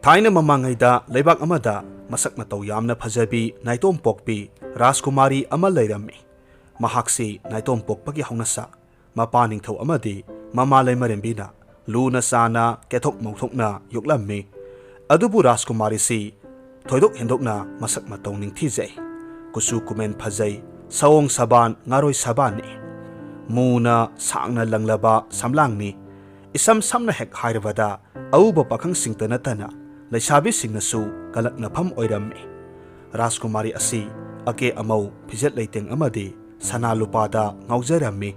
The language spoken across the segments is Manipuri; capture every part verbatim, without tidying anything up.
ꯊꯥꯏꯅ ꯃꯃꯥꯡꯉꯩꯗ ꯂꯩꯕꯥꯛ ꯑꯃꯗ ꯃꯁꯛ ꯃꯇꯧ ꯌꯥꯝꯅ ꯐꯖꯕꯤ ꯅꯥꯏꯇꯣꯝ ꯄꯣꯛꯄꯤ ꯔꯥꯖꯀꯨꯃꯥꯔꯤ ꯑꯃ ꯂꯩꯔꯝꯃꯤ꯫ ꯃꯍꯥꯛꯁꯤ ꯅꯥꯏꯇꯣꯝ ꯄꯣꯛꯄꯒꯤ ꯍꯧꯅꯁꯥ ꯃꯄꯥ ꯅꯤꯡꯊꯧ ꯑꯃꯗꯤ ꯃꯃꯥ ꯂꯩꯃꯔꯦꯝꯕꯤꯅ ꯂꯨꯅ ꯆꯥꯅ ꯀꯦꯊꯣꯛ ꯃꯧꯊꯣꯛꯅ ꯌꯣꯛꯂꯝꯃꯤ꯫ ꯑꯗꯨꯕꯨ ꯔꯥꯖꯀꯨꯃꯥꯔꯤꯁꯤ ꯊꯣꯏꯗꯣꯛ ꯍꯦꯟꯗꯣꯛꯅ ꯃꯁꯛ ꯃꯇꯧ ꯅꯤꯡꯊꯤꯖꯩ꯫ ꯀꯨꯆꯨ ꯀꯨꯃꯦꯟ ꯐꯖꯩ, ꯁꯑꯣꯡ ꯁꯕꯥꯟ ꯉꯥꯔꯣꯏ ꯁꯕꯥꯟꯅꯤ꯫ ꯃꯨꯅ ꯁꯥꯡꯅ ꯂꯪꯂꯕ ꯁꯝꯂꯥꯡꯅꯤ꯫ ꯏꯁꯝ ꯁꯝꯅ ꯍꯦꯛ ꯍꯥꯏꯔꯕꯗ, ꯑꯎꯕ ꯄꯥꯈꯪꯁꯤꯡꯇ ꯅꯠꯇꯅ ꯂꯩꯁꯥꯕꯤꯁꯤꯡꯅꯁꯨ ꯀꯂꯛꯅꯐꯝ ꯑꯣꯏꯔꯝꯃꯤ꯫ ꯔꯥꯖꯀꯨꯃꯥꯔꯤ ꯑꯁꯤ ꯑꯀꯦ ꯑꯃꯧ, ꯐꯤꯖꯦꯠ ꯂꯩꯇꯦꯡ ꯑꯃꯗꯤ ꯁꯅꯥ ꯂꯨꯄꯥꯗ ꯉꯥꯎꯖꯔꯝꯃꯤ꯫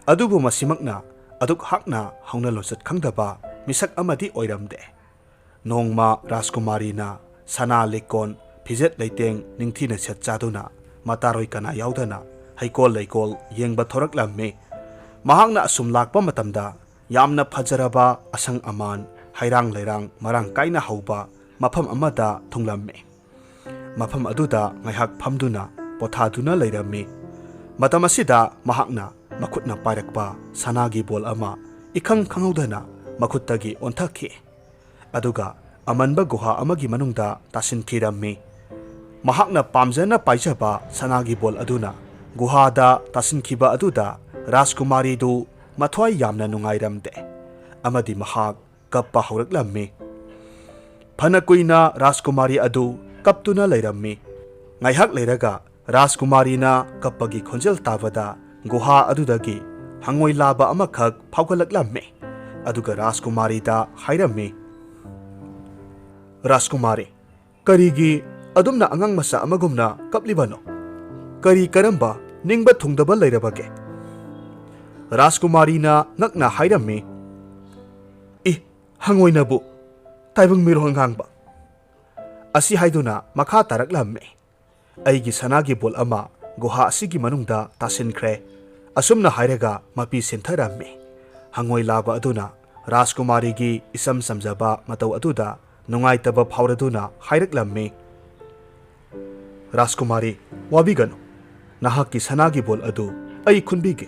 ꯑꯗꯨꯕꯨ ꯃꯁꯤꯃꯛꯅ ꯑꯗꯨꯛ ꯍꯥꯛꯅ ꯍꯧꯅ ꯂꯣꯟꯆꯠ ꯈꯪꯗꯕ ꯃꯤꯁꯛ ꯑꯃꯗꯤ ꯑꯣꯏꯔꯝꯗꯦ꯫ ꯅꯣꯡꯃ ꯔꯥꯖꯀꯨꯃꯥꯔꯤꯅ ꯁꯅꯥ ꯂꯤꯛꯀꯣꯟ, ꯐꯤꯖꯦꯠ ꯂꯩꯇꯦꯡ ꯅꯤꯡꯊꯤꯅ ꯁꯦꯠ ꯆꯥꯗꯨꯅ, ꯃꯇꯥꯔꯣꯏ ꯀꯅꯥ ꯌꯥꯎꯗꯅ ꯍꯩꯀꯣꯜ ꯂꯩꯀꯣꯜ ꯌꯦꯡꯕ ꯊꯣꯔꯛꯂꯝꯃꯤ꯫ ꯃꯍꯥꯛꯅ ꯑꯁꯨꯝ ꯂꯥꯛꯄ ꯃꯇꯝꯗ, ꯌꯥꯝꯅ ꯐꯖꯔꯕ ꯑꯁꯪ ꯑꯃꯥꯟ, ꯍꯩꯔꯥꯡ ꯂꯩꯔꯥꯡ ꯃꯔꯥꯡ ꯀꯥꯏꯅ ꯍꯧꯕ ꯃꯐꯝ ꯑꯃꯗ ꯊꯨꯡꯂꯝꯃꯤ꯫ ꯃꯐꯝ ꯑꯗꯨꯗ ꯉꯥꯏꯍꯥꯛ ꯐꯝꯗꯨꯅ ꯄꯣꯊꯥꯗꯨꯅ ꯂꯩꯔꯝꯃꯤ꯫ ꯃꯇꯝ ꯑꯁꯤꯗ ꯃꯍꯥꯛꯅ ꯃꯈꯨꯠꯅ ꯄꯥꯏꯔꯛꯄ ꯁꯅꯥꯒꯤ ꯕꯣꯜ ꯑꯃ ꯏꯈꯪ ꯈꯪꯍꯧꯗꯅ ꯃꯈꯨꯠꯇꯒꯤ ꯑꯣꯟꯊꯈꯤ꯫ ꯑꯗꯨꯒ ꯑꯃꯟꯕ ꯒꯨꯍꯥ ꯑꯃꯒꯤ ꯃꯅꯨꯡꯗ ꯇꯥꯁꯤꯟꯈꯤꯔꯝꯃꯤ꯫ ꯃꯍꯥꯛꯅ ꯄꯥꯝꯖꯅ ꯄꯥꯏꯖꯕ ꯁꯅꯥꯒꯤ ꯕꯣꯜ ꯑꯗꯨꯅ ꯒꯨꯍꯥꯗ ꯇꯥꯁꯤꯟꯈꯤꯕ ꯑꯗꯨꯗ ꯔꯥꯖꯀꯨꯃꯥꯔꯤꯗꯨ ꯃꯊ꯭ꯋꯥꯏ ꯌꯥꯝꯅ ꯅꯨꯡꯉꯥꯏꯔꯝꯗꯦ ꯑꯃꯗꯤ ꯃꯍꯥꯛ ꯀꯞꯄ ꯍꯧꯔꯛꯂꯝꯃꯤ꯫ ꯐꯅ ꯀꯨꯏꯅ ꯔꯥꯖꯀꯨꯃꯥꯔꯤ ꯑꯗꯨ ꯀꯞꯇꯨꯅ ꯂꯩꯔꯝꯃꯤ꯫ ꯉꯥꯏꯍꯥꯛ ꯂꯩꯔꯒ ꯔꯥꯖꯀꯨꯃꯥꯔꯤꯅ ꯀꯞꯄꯒꯤ ꯈꯣꯟꯖꯦꯜ ꯇꯥꯕꯗ ꯒꯨꯍꯥ ꯑꯗꯨꯗꯒꯤ ꯍꯪꯉꯣꯏ ꯂꯥꯕ ꯑꯃꯈꯛ ꯐꯥꯎꯒꯠꯂꯛꯂꯝꯃꯤ꯫ ꯑꯗꯨꯒ ꯔꯥꯖꯀꯨꯃꯥꯔꯤꯗ ꯍꯥꯏꯔꯝꯃꯤ, "ꯔꯥꯖꯀꯨꯃꯥꯔꯤ, ꯀꯔꯤꯒꯤ ꯑꯗꯨꯝꯅ ꯑꯉꯥꯡ ꯃꯆꯥ ꯑꯃꯒꯨꯝꯅ ꯀꯞꯂꯤꯕꯅꯣ? ꯀꯔꯤ ꯀꯔꯝꯕ ꯅꯤꯡꯕ ꯊꯨꯡꯗꯕ ꯂꯩꯔꯕꯒꯦ?" ꯔꯥꯖꯀꯨꯃꯥꯔꯤꯅ ꯉꯛꯅ ꯍꯥꯏꯔꯝꯃꯤ, "ꯏ, ꯍꯪꯉꯣꯏꯅꯕꯨ ꯇꯥꯏꯕꯪ ꯃꯤꯔꯣꯜ ꯉꯥꯡꯕ!" ꯑꯁꯤ ꯍꯥꯏꯗꯨꯅ ꯃꯈꯥ ꯇꯥꯔꯛꯂꯝꯃꯤ, "ꯑꯩꯒꯤ ꯁꯅꯥꯒꯤ ꯕꯣꯜ ꯑꯃ ꯒꯨꯍꯥ ꯑꯁꯤꯒꯤ ꯃꯅꯨꯡꯗ ꯇꯥꯁꯤꯟꯈ꯭ꯔꯦ꯫" ꯑꯁꯨꯝꯅ ꯍꯥꯏꯔꯒ ꯃꯄꯤ ꯁꯤꯟꯊꯔꯝꯃꯤ꯫ ꯍꯪꯉꯣꯏ ꯂꯥꯕ ꯑꯗꯨꯅ ꯔꯥꯖꯀꯨꯃꯥꯔꯤꯒꯤ ꯏꯆꯝ ꯆꯝꯖꯕ ꯃꯇꯧ ꯑꯗꯨꯗ ꯅꯨꯡꯉꯥꯏꯇꯕ ꯐꯥꯎꯔꯗꯨꯅ ꯍꯥꯏꯔꯛꯂꯝꯃꯤ, "ꯔꯥꯖꯀꯨꯃꯥꯔꯤ, ꯋꯥꯕꯤꯒꯅꯨ꯫ ꯅꯍꯥꯛꯀꯤ ꯁꯅꯥꯒꯤ ꯕꯣꯜ ꯑꯗꯨ ꯑꯩ ꯈꯨꯟꯕꯤꯒꯦ꯫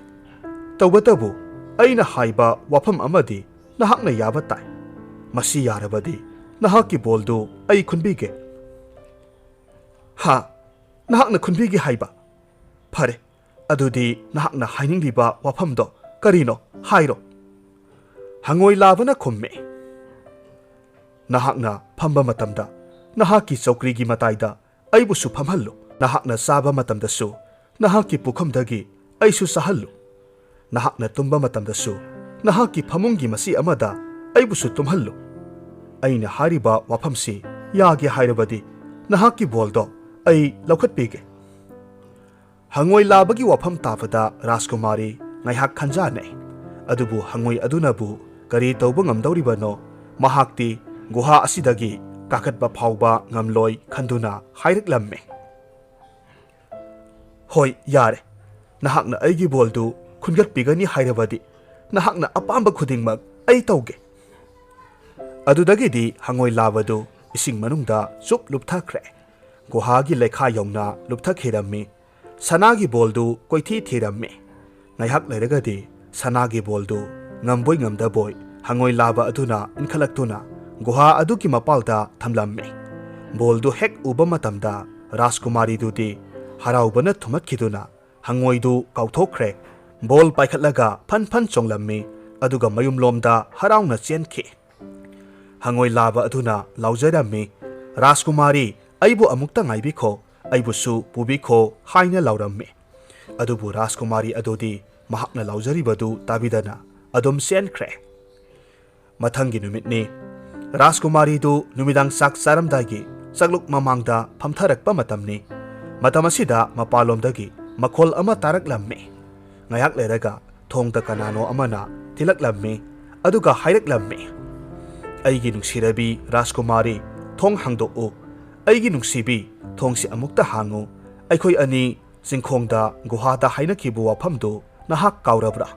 ꯇꯧꯕꯇꯕꯨ ꯑꯩꯅ ꯍꯥꯏꯕ ꯋꯥꯐꯝ ꯑꯃꯗꯤ ꯅꯍꯥꯛꯅ ꯌꯥꯕ ꯇꯥꯏ꯫ ꯃꯁꯤ ꯌꯥꯔꯕꯗꯤ "ꯅꯍꯥꯛꯀꯤ ꯕꯣꯜꯗꯨ ꯑꯩ ꯈꯨꯟꯕꯤꯒꯦ"꯫ "ꯍꯥ? ꯅꯍꯥꯛꯅ ꯈꯨꯟꯕꯤꯒꯦ ꯍꯥꯏꯕ? ꯐꯔꯦ, ꯑꯗꯨꯗꯤ ꯅꯍꯥꯛꯅ ꯍꯥꯏꯅꯤꯡꯂꯤꯕ ꯋꯥꯐꯝꯗꯣ ꯀꯔꯤꯅꯣ? ꯍꯥꯏꯔꯣ"꯫ ꯍꯪꯉꯣꯏ ꯂꯥꯕꯅ ꯈꯨꯝꯃꯤ, "ꯅꯍꯥꯛꯅ ꯐꯝꯕ ꯃꯇꯝꯗ ꯅꯍꯥꯛꯀꯤ ꯆꯧꯀ꯭ꯔꯤꯒꯤ ꯃꯇꯥꯏꯗ ꯑꯩꯕꯨꯁꯨ ꯐꯝꯍꯜꯂꯨ꯫ ꯅꯍꯥꯛꯅ ꯆꯥꯕ ꯃꯇꯝꯗꯁꯨ ꯅꯍꯥꯛꯀꯤ ꯄꯨꯈꯝꯗꯒꯤ ꯑꯩꯁꯨ ꯆꯥꯍꯜꯂꯨ꯫ ꯅꯍꯥꯛꯅ ꯇꯨꯝꯕ ꯃꯇꯝꯗꯁꯨ ꯅꯍꯥꯛꯀꯤ ꯐꯃꯨꯡꯒꯤ ꯃꯆꯤ ꯑꯃꯗ ꯑꯩꯕꯨꯁꯨ ꯇꯨꯝꯍꯜꯂꯨ꯫ ꯑꯩꯅ ꯍꯥꯏꯔꯤꯕ ꯋꯥꯐꯝꯁꯤ ꯌꯥꯒꯦ ꯍꯥꯏꯔꯕꯗꯤ ꯅꯍꯥꯛꯀꯤ ꯕꯣꯜꯗꯣ ꯑꯩ ꯂꯧꯈꯠꯄꯤꯒꯦ"꯫ ꯍꯪꯉꯣꯏ ꯂꯥꯕꯒꯤ ꯋꯥꯐꯝ ꯇꯥꯕꯗ ꯔꯥꯖꯀꯨꯃꯥꯔꯤ ꯉꯥꯏꯍꯥꯛ ꯈꯟꯖꯥꯟꯅꯩ꯫ ꯑꯗꯨꯕꯨ ꯍꯪꯉꯣꯏ ꯑꯗꯨꯅꯕꯨ ꯀꯔꯤ ꯇꯧꯕ ꯉꯝꯗꯧꯔꯤꯕꯅꯣ? ꯃꯍꯥꯛꯇꯤ ꯒꯨꯍꯥ ꯑꯁꯤꯗꯒꯤ ꯀꯥꯈꯠꯄ ꯐꯥꯎꯕ ꯉꯝꯂꯣꯏ ꯈꯟꯗꯨꯅ ꯍꯥꯏꯔꯛꯂꯝꯃꯤ, "ꯍꯣꯏ, ꯌꯥꯔꯦ꯫ ꯅꯍꯥꯛꯅ ꯑꯩꯒꯤ ꯕꯣꯜꯗꯨ ꯈꯨꯟꯒꯠꯄꯤꯒꯅꯤ ꯍꯥꯏꯔꯕꯗꯤ ꯅꯍꯥꯛꯅ ꯑꯄꯥꯝꯕ ꯈꯨꯗꯤꯡꯃꯛ ꯑꯩ ꯇꯧꯒꯦ"꯫ ꯑꯗꯨꯗꯒꯤꯗꯤ ꯍꯪꯉꯣꯏ ꯂꯥꯕꯗꯨ ꯏꯁꯤꯡ ꯃꯅꯨꯡꯗ ꯆꯨꯞ ꯂꯨꯞꯊꯈ꯭ꯔꯦ꯫ ꯒꯨꯍꯥꯒꯤ ꯂꯩꯈꯥ ꯌꯧꯅ ꯂꯨꯞꯊꯈꯤꯔꯝꯃꯤ꯫ ꯁꯅꯥꯒꯤ ꯕꯣꯜꯗꯨ ꯀꯣꯏꯊꯤ ꯊꯤꯔꯝꯃꯤ꯫ ꯉꯥꯏꯍꯥꯛ ꯂꯩꯔꯒꯗꯤ ꯁꯅꯥꯒꯤ ꯕꯣꯜꯗꯨ ꯉꯝꯕꯣꯏ ꯉꯝꯗꯕꯣꯏ ꯍꯪꯉꯣꯏ ꯂꯥꯕ ꯑꯗꯨꯅ ꯏꯟꯈꯠꯂꯛꯇꯨꯅ ꯒꯨꯍꯥ ꯑꯗꯨꯒꯤ ꯃꯄꯥꯜꯗ ꯊꯝꯂꯝꯃꯤ꯫ ꯕꯣꯜꯗꯨ ꯍꯦꯛ ꯎꯕ ꯃꯇꯝꯗ ꯔꯥꯖꯀꯨꯃꯥꯔꯤꯗꯨꯗꯤ ꯍꯔꯥꯎꯕꯅ ꯊꯨꯝꯍꯠꯈꯤꯗꯨꯅ ꯍꯪꯉꯣꯏꯗꯨ ꯀꯥꯎꯊꯣꯛꯈ꯭ꯔꯦ꯫ ꯕꯣꯜ ꯄꯥꯏꯈꯠꯂꯒ ꯐꯟ ꯐꯟ ꯆꯣꯡꯂꯝꯃꯤ, ꯑꯗꯨꯒ ꯃꯌꯨꯝꯂꯣꯝꯗ ꯍꯔꯥꯎꯅ ꯆꯦꯟꯈꯤ꯫ ꯍꯪꯉꯣꯏ ꯂꯥꯕ ꯑꯗꯨꯅ ꯂꯥꯎꯖꯔꯝꯃꯤ, "ꯔꯥꯖꯀꯨꯃꯥꯔꯤ, ꯑꯩꯕꯨ ꯑꯃꯨꯛꯇ ꯉꯥꯏꯕꯤꯈꯣ, ꯑꯩꯕꯨꯁꯨ ꯄꯨꯕꯤꯈꯣ" ꯍꯥꯏꯅ ꯂꯥꯎꯔꯝꯃꯤ꯫ ꯑꯗꯨꯕꯨ ꯔꯥꯖꯀꯨꯃꯥꯔꯤ ꯑꯗꯨꯗꯤ ꯃꯍꯥꯛꯅ ꯂꯥꯎꯖꯔꯤꯕꯗꯨ ꯇꯥꯕꯤꯗꯅ ꯑꯗꯨꯝ ꯆꯦꯟꯈ꯭ꯔꯦ꯫ ꯃꯊꯪꯒꯤ ꯅꯨꯃꯤꯠꯅꯤ꯫ ꯔꯥꯖꯀꯨꯃꯥꯔꯤꯗꯨ ꯅꯨꯃꯤꯗꯥꯡ ꯆꯥꯛ ꯆꯥꯔꯝꯗꯥꯏꯒꯤ ꯆꯥꯛꯂꯨꯛ ꯃꯃꯥꯡꯗ ꯐꯝꯊꯔꯛꯄ ꯃꯇꯝꯅꯤ꯫ ꯃꯇꯝ ꯑꯁꯤꯗ ꯃꯄꯥꯟꯂꯣꯝꯗꯒꯤ ꯃꯈꯣꯜ ꯑꯃ ꯇꯥꯔꯛꯂꯝꯃꯤ꯫ ꯉꯥꯏꯍꯥꯛ ꯂꯩꯔꯒ ꯊꯣꯡꯗ ꯀꯅꯥꯅꯣ ꯑꯃꯅ ꯊꯤꯜꯂꯛꯂꯝꯃꯤ, ꯑꯗꯨꯒ ꯍꯥꯏꯔꯛꯂꯝꯃꯤ, "ꯑꯩꯒꯤ ꯅꯨꯡꯁꯤꯔꯕꯤ ꯔꯥꯖꯀꯨꯃꯥꯔꯤ, ꯊꯣꯡ ꯍꯥꯡꯗꯣꯛꯎ꯫ ꯑꯩꯒꯤ ꯅꯨꯡꯁꯤꯕꯤ, ꯊꯣꯡꯁꯤ ꯑꯃꯨꯛꯇ ꯍꯥꯡꯉꯨ꯫ ꯑꯩꯈꯣꯏ ꯑꯅꯤ ꯆꯤꯡꯈꯣꯡꯗ ꯒꯨꯍꯥꯗ ꯍꯥꯏꯅꯈꯤꯕ ꯋꯥꯐꯝꯗꯨ ꯅꯍꯥꯛ ꯀꯥꯎꯔꯕ꯭ꯔꯥ?"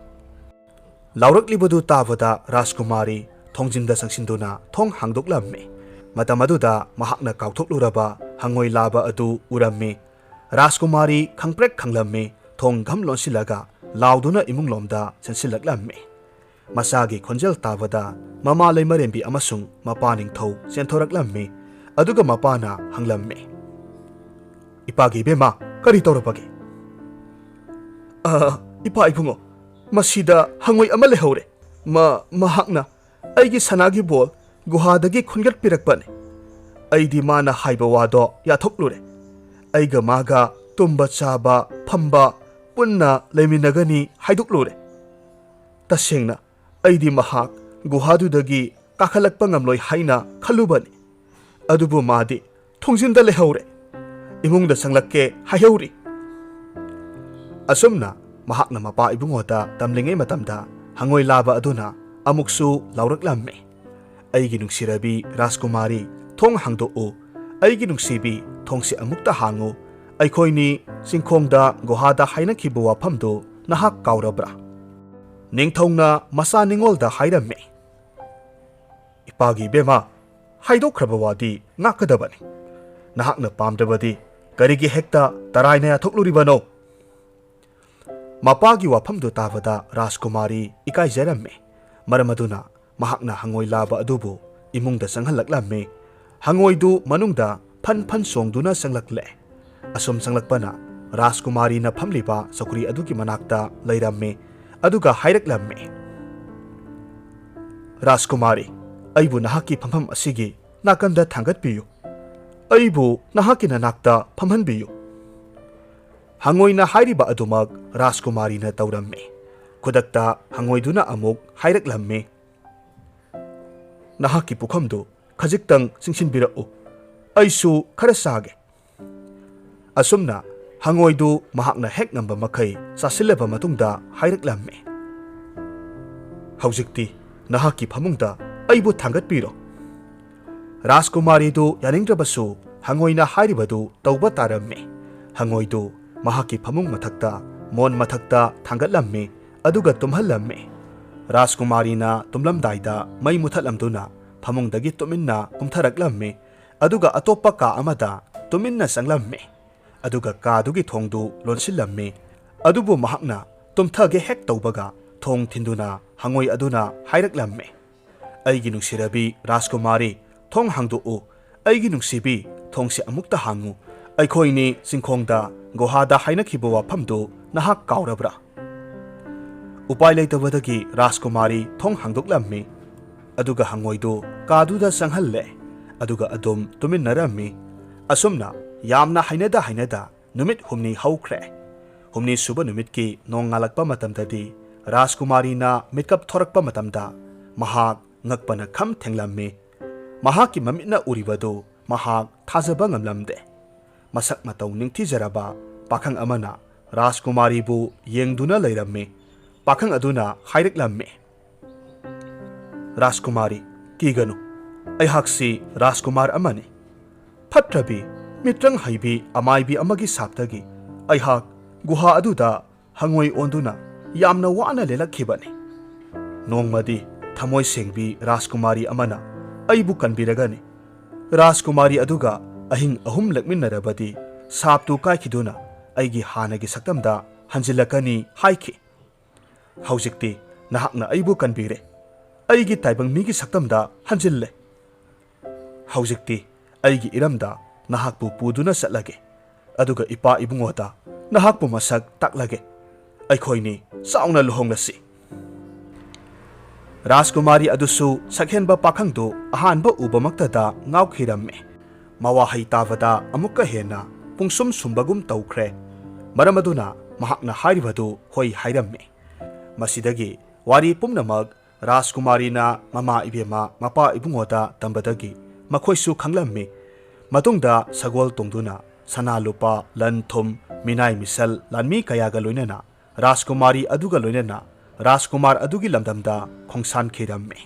ꯂꯥꯎꯔꯛꯂꯤꯕꯗꯨ ꯇꯥꯕꯗ ꯔꯥꯖꯀꯨꯃꯥꯔꯤ ꯊꯣꯡꯖꯤꯟꯗ ꯆꯪꯁꯤꯟꯗꯨꯅ ꯊꯣꯡ ꯍꯥꯡꯗꯣꯛꯂꯝꯃꯤ꯫ ꯃꯇꯝ ꯑꯗꯨꯗ ꯃꯍꯥꯛꯅ ꯀꯥꯎꯊꯣꯛꯂꯨꯔꯕ ꯍꯪꯉꯣꯏ ꯂꯥꯕ ꯑꯗꯨ ꯎꯔꯝꯃꯤ꯫ ꯔꯥꯖꯀꯨꯃꯥꯔꯤ ꯈꯪꯄ꯭ꯔꯦꯛ ꯈꯪꯂꯝꯃꯤ, ꯊꯣꯡ ꯘꯝ ꯂꯣꯟꯁꯤꯜꯂꯒ ꯂꯥꯎꯗꯨꯅ ꯏꯃꯨꯡꯂꯣꯝꯗ ꯆꯦꯟꯁꯤꯜꯂꯛꯂꯝꯃꯤ꯫ ꯃꯆꯥꯒꯤ ꯈꯣꯟꯖꯦꯜ ꯇꯥꯕꯗ ꯃꯃꯥ ꯂꯩꯃꯔꯦꯝꯕꯤ ꯑꯃꯁꯨꯡ ꯃꯄꯥ ꯅꯤꯡꯊꯧ ꯆꯦꯟꯊꯣꯔꯛꯂꯝꯃꯤ꯫ ꯑꯗꯨꯒ ꯃꯄꯥꯅ ꯍꯪꯂꯝꯃꯤ, "ꯏꯄꯥꯒꯤ ꯏꯕꯦꯝꯃ, ꯀꯔꯤ ꯇꯧꯔꯕꯒꯦ?" "ꯑ, ꯏꯄꯥ ꯏꯕꯨꯡꯉꯣ, ꯃꯁꯤꯗ ꯍꯪꯉꯣꯏ ꯑꯃ ꯂꯩꯍꯧꯔꯦ꯫ ꯃ-, ꯃꯍꯥꯛꯅ ꯑꯩꯒꯤ ꯁꯅꯥꯒꯤ ꯕꯣꯜ ꯒꯨꯍꯥꯗꯒꯤ ꯈꯨꯟꯒꯠꯄꯤꯔꯛꯄꯅꯤ꯫ ꯑꯩꯗꯤ ꯃꯥꯅ ꯍꯥꯏꯕ ꯋꯥꯗꯣ ꯌꯥꯊꯣꯛꯂꯨꯔꯦ꯫ ꯑꯩꯒ ꯃꯥꯒ ꯇꯨꯝꯕ ꯆꯥꯕ ꯐꯝꯕ ꯄꯨꯟꯅ ꯂꯩꯃꯤꯟꯅꯒꯅꯤ ꯍꯥꯏꯗꯣꯛꯂꯨꯔꯦ꯫ ꯇꯁꯦꯡꯅ ꯑꯩꯗꯤ ꯃꯍꯥꯛ ꯒꯨꯍꯥꯗꯨꯗꯒꯤ ꯀꯥꯈꯠꯂꯛꯄ ꯉꯝꯂꯣꯏ ꯍꯥꯏꯅ ꯈꯜꯂꯨꯕꯅꯤ꯫ ꯑꯗꯨꯕꯨ ꯃꯥꯗꯤ ꯊꯣꯡꯖꯤꯟꯗ ꯂꯩꯍꯧꯔꯦ꯫ ꯏꯃꯨꯡꯗ ꯆꯪꯂꯛꯀꯦ ꯍꯥꯏꯍꯧꯔꯤ꯫" ꯑꯁꯨꯝꯅ ꯃꯍꯥꯛꯅ ꯃꯄꯥ ꯏꯕꯨꯡꯉꯣꯗ ꯇꯝꯂꯤꯉꯩ ꯃꯇꯝꯗ ꯍꯪꯉꯣꯏ ꯂꯥꯕ ꯑꯗꯨꯅ ꯑꯃꯨꯛꯁꯨ ꯂꯥꯎꯔꯛꯂꯝꯃꯤ, "ꯑꯩꯒꯤ ꯅꯨꯡꯁꯤꯔꯕꯤ ꯔꯥꯖꯀꯨꯃꯥꯔꯤ, ꯊꯣꯡ ꯍꯥꯡꯗꯣꯛꯎ꯫ ꯑꯩꯒꯤ ꯅꯨꯡꯁꯤꯕꯤ, ꯊꯣꯡꯁꯤ ꯑꯃꯨꯛꯇ ꯍꯥꯡꯉꯨ꯫ ꯑꯩꯈꯣꯏꯅꯤ ꯆꯤꯡꯈꯣꯡꯗ ꯒꯨꯍꯥꯗ ꯍꯥꯏꯅꯈꯤꯕ ꯋꯥꯐꯝꯗꯨ ꯅꯍꯥꯛ ꯀꯥꯎꯔꯕ꯭ꯔꯥ? ꯅꯤꯡꯊꯧꯅ ꯃꯆꯥ ꯅꯤꯡꯉꯣꯜꯗ ꯍꯥꯏꯔꯝꯃꯤ꯫" "ꯏꯄꯥꯒꯤ ꯏꯕꯦꯝꯃ, ꯍꯥꯏꯗꯣꯛꯈ꯭ꯔꯕ ꯋꯥꯗꯤ ꯉꯥꯛꯀꯗꯕꯅꯤ꯫ ꯅꯍꯥꯛꯅ ꯄꯥꯝꯗ꯭ꯔꯕꯗꯤ ꯀꯔꯤꯒꯤ ꯍꯦꯛꯇ ꯇꯔꯥꯏꯅ ꯌꯥꯊꯣꯛꯂꯨꯔꯤꯕꯅꯣ?" ꯃꯄꯥꯒꯤ ꯋꯥꯐꯝꯗꯨ ꯇꯥꯕꯗ ꯔꯥꯖꯀꯨꯃꯥꯔꯤ ꯏꯀꯥꯏꯖꯔꯝꯃꯤ꯫ ꯃꯔꯝ ꯑꯗꯨꯅ ꯃꯍꯥꯛꯅ ꯍꯪꯉꯣꯏ ꯂꯥꯕ ꯑꯗꯨꯕꯨ ꯏꯃꯨꯡꯗ ꯆꯪꯍꯜꯂꯛꯂꯝꯃꯤ꯫ ꯍꯪꯉꯣꯏꯗꯨ ꯃꯅꯨꯡꯗ ꯐꯟ ꯐꯟ ꯆꯣꯡꯗꯨꯅ ꯆꯪꯂꯛꯂꯦ꯫ ꯑꯁꯨꯝ ꯆꯪꯂꯛꯄꯅ ꯔꯥꯖꯀꯨꯃꯥꯔꯤꯅ ꯐꯝꯂꯤꯕ ꯆꯧꯀ꯭ꯔꯤ ꯑꯗꯨꯒꯤ ꯃꯅꯥꯛꯇ ꯂꯩꯔꯝꯃꯤ꯫ ꯑꯗꯨꯒ ꯍꯥꯏꯔꯛꯂꯝꯃꯤ, "ꯔꯥꯖꯀꯨꯃꯥꯔꯤ, ꯑꯩꯕꯨ ꯅꯍꯥꯛꯀꯤ ꯐꯝꯐꯝ ꯑꯁꯤꯒꯤ ꯅꯥꯀꯟꯗ ꯊꯥꯡꯒꯠꯄꯤꯌꯨ꯫ ꯑꯩꯕꯨ ꯅꯍꯥꯛꯀꯤ ꯅꯅꯥꯛꯇ ꯐꯝꯍꯟꯕꯤꯌꯨ꯫" ꯍꯪꯉꯣꯏꯅ ꯍꯥꯏꯔꯤꯕ ꯑꯗꯨꯃꯛ ꯔꯥꯖꯀꯨꯃꯥꯔꯤꯅ ꯇꯧꯔꯝꯃꯤ꯫ ꯈꯨꯗꯛꯇ ꯍꯪꯉꯣꯏꯗꯨꯅ ꯑꯃꯨꯛ ꯍꯥꯏꯔꯛꯂꯝꯃꯤ, "ꯅꯍꯥꯛꯀꯤ ꯄꯨꯈꯝꯗꯨ ꯈꯖꯤꯛꯇꯪ ꯆꯤꯡꯁꯤꯟꯕꯤꯔꯛꯎ꯫ ꯑꯩꯁꯨ ꯈꯔ ꯆꯥꯒꯦ꯫" ꯑꯁꯨꯝꯅ ꯍꯪꯉꯣꯏꯗꯨ ꯃꯍꯥꯛꯅ ꯍꯦꯛ ꯉꯝꯕ ꯃꯈꯩ ꯆꯥꯁꯤꯜꯂꯕ ꯃꯇꯨꯡꯗ ꯍꯥꯏꯔꯛꯂꯝꯃꯤ, "ꯍꯧꯖꯤꯛꯇꯤ ꯅꯍꯥꯛꯀꯤ ꯐꯃꯨꯡꯗ ꯑꯩꯕꯨ ꯊꯥꯡꯒꯠꯄꯤꯔꯣ꯫" ꯔꯥꯖꯀꯨꯃꯥꯔꯤꯗꯨ ꯌꯥꯅꯤꯡꯗ꯭ꯔꯕꯁꯨ ꯍꯪꯉꯣꯏꯅ ꯍꯥꯏꯔꯤꯕꯗꯨ ꯇꯧꯕ ꯇꯥꯔꯝꯃꯤ꯫ ꯍꯪꯉꯣꯏꯗꯨ ꯃꯍꯥꯛꯀꯤ ꯐꯃꯨꯡ ꯃꯊꯛꯇ, ꯃꯣꯟ ꯃꯊꯛꯇ ꯊꯥꯡꯒꯠꯂꯝꯃꯤ, ꯑꯗꯨꯒ ꯇꯨꯝꯍꯜꯂꯝꯃꯤ꯫ ꯔꯥꯖꯀꯨꯃꯥꯔꯤꯅ ꯇꯨꯝꯂꯝꯗꯥꯏꯗ ꯃꯩ ꯃꯨꯊꯠꯂꯝꯗꯨꯅ ꯐꯃꯨꯡꯗꯒꯤ ꯇꯨꯃꯤꯟꯅ ꯀꯨꯝꯊꯔꯛꯂꯝꯃꯤ, ꯑꯗꯨꯒ ꯑꯇꯣꯞꯄ ꯀꯥ ꯑꯃꯗ ꯇꯨꯃꯤꯟꯅ ꯆꯪꯂꯝꯃꯤ꯫ ꯑꯗꯨꯒ ꯀꯥꯗꯨꯒꯤ ꯊꯣꯡꯗꯨ ꯂꯣꯟꯁꯤꯜꯂꯝꯃꯤ꯫ ꯑꯗꯨꯕꯨ ꯃꯍꯥꯛꯅ ꯇꯨꯝꯊꯒꯦ ꯍꯦꯛ ꯇꯧꯕꯒ ꯊꯣꯡ ꯊꯤꯟꯗꯨꯅ ꯍꯪꯉꯣꯏ ꯑꯗꯨꯅ ꯍꯥꯏꯔꯛꯂꯝꯃꯤ, "ꯑꯩꯒꯤ ꯅꯨꯡꯁꯤꯔꯕꯤ ꯔꯥꯖꯀꯨꯃꯥꯔꯤ, ꯊꯣꯡ ꯍꯥꯡꯗꯣꯛꯎ꯫ ꯑꯩꯒꯤ ꯅꯨꯡꯁꯤꯕꯤ, ꯊꯣꯡꯁꯦ ꯑꯃꯨꯛꯇ ꯍꯥꯡꯉꯨ꯫ ꯑꯩꯈꯣꯏꯅꯤ ꯆꯤꯡꯈꯣꯡꯗ ꯒꯨꯍꯥꯗ ꯍꯥꯏꯅꯈꯤꯕ ꯋꯥꯐꯝꯗꯨ ꯅꯍꯥꯛ ꯀꯥꯎꯔꯕ꯭ꯔꯥ?" ꯎꯄꯥꯏ ꯂꯩꯇꯕꯗꯒꯤ ꯔꯥꯖꯀꯨꯃꯥꯔꯤ ꯊꯣꯡ ꯍꯥꯡꯗꯣꯛꯂꯝꯃꯤ꯫ ꯑꯗꯨꯒ ꯍꯪꯉꯣꯏꯗꯨ ꯀꯥꯗꯨꯗ ꯆꯪꯍꯜꯂꯦ꯫ ꯑꯗꯨꯒ ꯑꯗꯨꯝ ꯇꯨꯃꯤꯟꯅꯔꯝꯃꯤ꯫ ꯑꯁꯨꯝꯅ ꯌꯥꯝꯅ ꯍꯩꯅꯗ ꯍꯩꯅꯗ ꯅꯨꯃꯤꯠ ꯍꯨꯝꯅꯤ ꯍꯧꯈ꯭ꯔꯦ꯫ ꯍꯨꯝꯅꯤ ꯁꯨꯕ ꯅꯨꯃꯤꯠꯀꯤ ꯅꯣꯡꯉꯥꯜꯂꯛꯄ ꯃꯇꯝꯗꯗꯤ ꯔꯥꯖꯀꯨꯃꯥꯔꯤꯅ ꯃꯤꯠꯀꯞ ꯊꯣꯔꯛꯄ ꯃꯇꯝꯗ ꯃꯍꯥꯛ ꯉꯛꯄꯅ ꯈꯝ ꯊꯦꯡꯂꯝꯃꯤ꯫ ꯃꯍꯥꯛꯀꯤ ꯃꯃꯤꯠꯅ ꯎꯔꯤꯕꯗꯨ ꯃꯍꯥꯛ ꯊꯥꯖꯕ ꯉꯝꯂꯝꯗꯦ꯫ ꯃꯁꯛ ꯃꯇꯧ ꯅꯤꯡꯊꯤꯖꯔꯕ ꯄꯥꯈꯪ ꯑꯃꯅ ꯔꯥꯖꯀꯨꯃꯥꯔꯤꯕꯨ ꯌꯦꯡꯗꯨꯅ ꯂꯩꯔꯝꯃꯤ꯫ ꯄꯥꯈꯪ ꯑꯗꯨꯅ ꯍꯥꯏꯔꯛꯂꯝꯃꯤ, "ꯔꯥꯖꯀꯨꯃꯥꯔꯤ, ꯀꯤꯒꯅꯨ꯫ ꯑꯩꯍꯥꯛꯁꯤ ꯔꯥꯖꯀꯨꯃꯥꯔ ꯑꯃꯅꯤ꯫ ꯐꯠꯇ꯭ꯔꯕꯤ, ꯃꯤꯇ꯭ꯔꯪ ꯍꯩꯕꯤ ꯑꯃꯥꯏꯕꯤ ꯑꯃꯒꯤ ꯁꯥꯞꯇꯒꯤ ꯑꯩꯍꯥꯛ ꯒꯨꯍꯥ ꯑꯗꯨꯗ ꯍꯪꯉꯣꯏ ꯑꯣꯟꯗꯨꯅ ꯌꯥꯝꯅ ꯋꯥꯅ ꯂꯦꯜꯂꯛꯈꯤꯕꯅꯤ꯫ ꯅꯣꯡꯃꯗꯤ ꯊꯃꯣꯏ ꯁꯦꯡꯕꯤ ꯔꯥꯖꯀꯨꯃꯥꯔꯤ ꯑꯃꯅ ꯑꯩꯕꯨ ꯀꯟꯕꯤꯔꯒꯅꯤ꯫ ꯔꯥꯖꯀꯨꯃꯥꯔꯤ ꯑꯗꯨꯒ ꯑꯍꯤꯡ ꯑꯍꯨꯝ ꯂꯦꯛꯃꯤꯟꯅꯔꯕꯗꯤ ꯁꯥꯞꯇꯨ ꯀꯥꯏꯈꯤꯗꯨꯅ ꯑꯩꯒꯤ ꯍꯥꯟꯅꯒꯤ ꯁꯛꯇꯝꯗ ꯍꯟꯖꯤꯜꯂꯛꯀꯅꯤ" ꯍꯥꯏꯈꯤ꯫ ꯍꯧꯖꯤꯛꯇꯤ ꯅꯍꯥꯛꯅ ꯑꯩꯕꯨ ꯀꯟꯕꯤꯔꯦ꯫ ꯑꯩꯒꯤ ꯇꯥꯏꯕꯪ ꯃꯤꯒꯤ ꯁꯛꯇꯝꯗ ꯍꯟꯖꯤꯜꯂꯦ꯫ ꯍꯧꯖꯤꯛꯇꯤ ꯑꯩꯒꯤ ꯏꯔꯝꯗ ꯅꯍꯥꯛꯄꯨ ꯄꯨꯗꯨꯅ ꯆꯠꯂꯒꯦ꯫ ꯑꯗꯨꯒ ꯏꯄꯥ ꯏꯕꯨꯡꯉꯣꯗ ꯅꯍꯥꯛꯄꯨ ꯃꯁꯛ ꯇꯥꯛꯂꯒꯦ꯫ ꯑꯩꯈꯣꯏꯅꯤ ꯆꯥꯎꯅ ꯂꯨꯍꯣꯡꯂꯁꯤ꯫ ꯔꯥꯖꯀꯨꯃꯥꯔꯤ ꯑꯗꯨꯁꯨ ꯁꯛꯍꯦꯟꯕ ꯄꯥꯈꯪꯗꯨ ꯑꯍꯥꯟꯕ ꯎꯕꯃꯛꯇꯗ ꯉꯥꯎꯈꯤꯔꯝꯃꯤ꯫ ꯃꯋꯥꯍꯩ ꯇꯥꯕꯗ ꯑꯃꯨꯛꯀ ꯍꯦꯟꯅ ꯄꯨꯡꯁꯨꯝ ꯁꯨꯝꯕꯒꯨꯝ ꯇꯧꯈ꯭ꯔꯦ꯫ ꯃꯔꯝ ꯑꯗꯨꯅ ꯃꯍꯥꯛꯅ ꯍꯥꯏꯔꯤꯕꯗꯨ ꯍꯣꯏ ꯍꯥꯏꯔꯝꯃꯤ꯫ ꯃꯁꯤꯗꯒꯤ ꯋꯥꯔꯤ ꯄꯨꯝꯅꯃꯛ ꯔꯥꯖꯀꯨꯃꯥꯔꯤꯅ ꯃꯃꯥ ꯏꯕꯦꯝꯃ, ꯃꯄꯥ ꯏꯕꯨꯡꯉꯣꯗ ꯇꯝꯕꯗꯒꯤ ꯃꯈꯣꯏꯁꯨ ꯈꯪꯂꯝꯃꯤ꯫ ꯃꯇꯨꯡꯗ ꯁꯒꯣꯜ ꯇꯣꯡꯗꯨꯅ ꯁꯅꯥ ꯂꯨꯄꯥ, ꯂꯟ ꯊꯨꯝ, ꯃꯤꯅꯥꯏ ꯃꯤꯁꯜ, ꯂꯥꯟꯃꯤ ꯀꯌꯥꯒ ꯂꯣꯏꯅꯅ ꯔꯥꯖꯀꯨꯃꯥꯔꯤ ꯑꯗꯨꯒ ꯂꯣꯏꯅꯅ ꯔꯥꯖꯀꯨꯃꯥꯔ ꯑꯗꯨꯒꯤ ꯂꯝꯗꯝꯗ ꯈꯣꯡꯁꯥꯟꯈꯤꯔꯝꯃꯤ꯫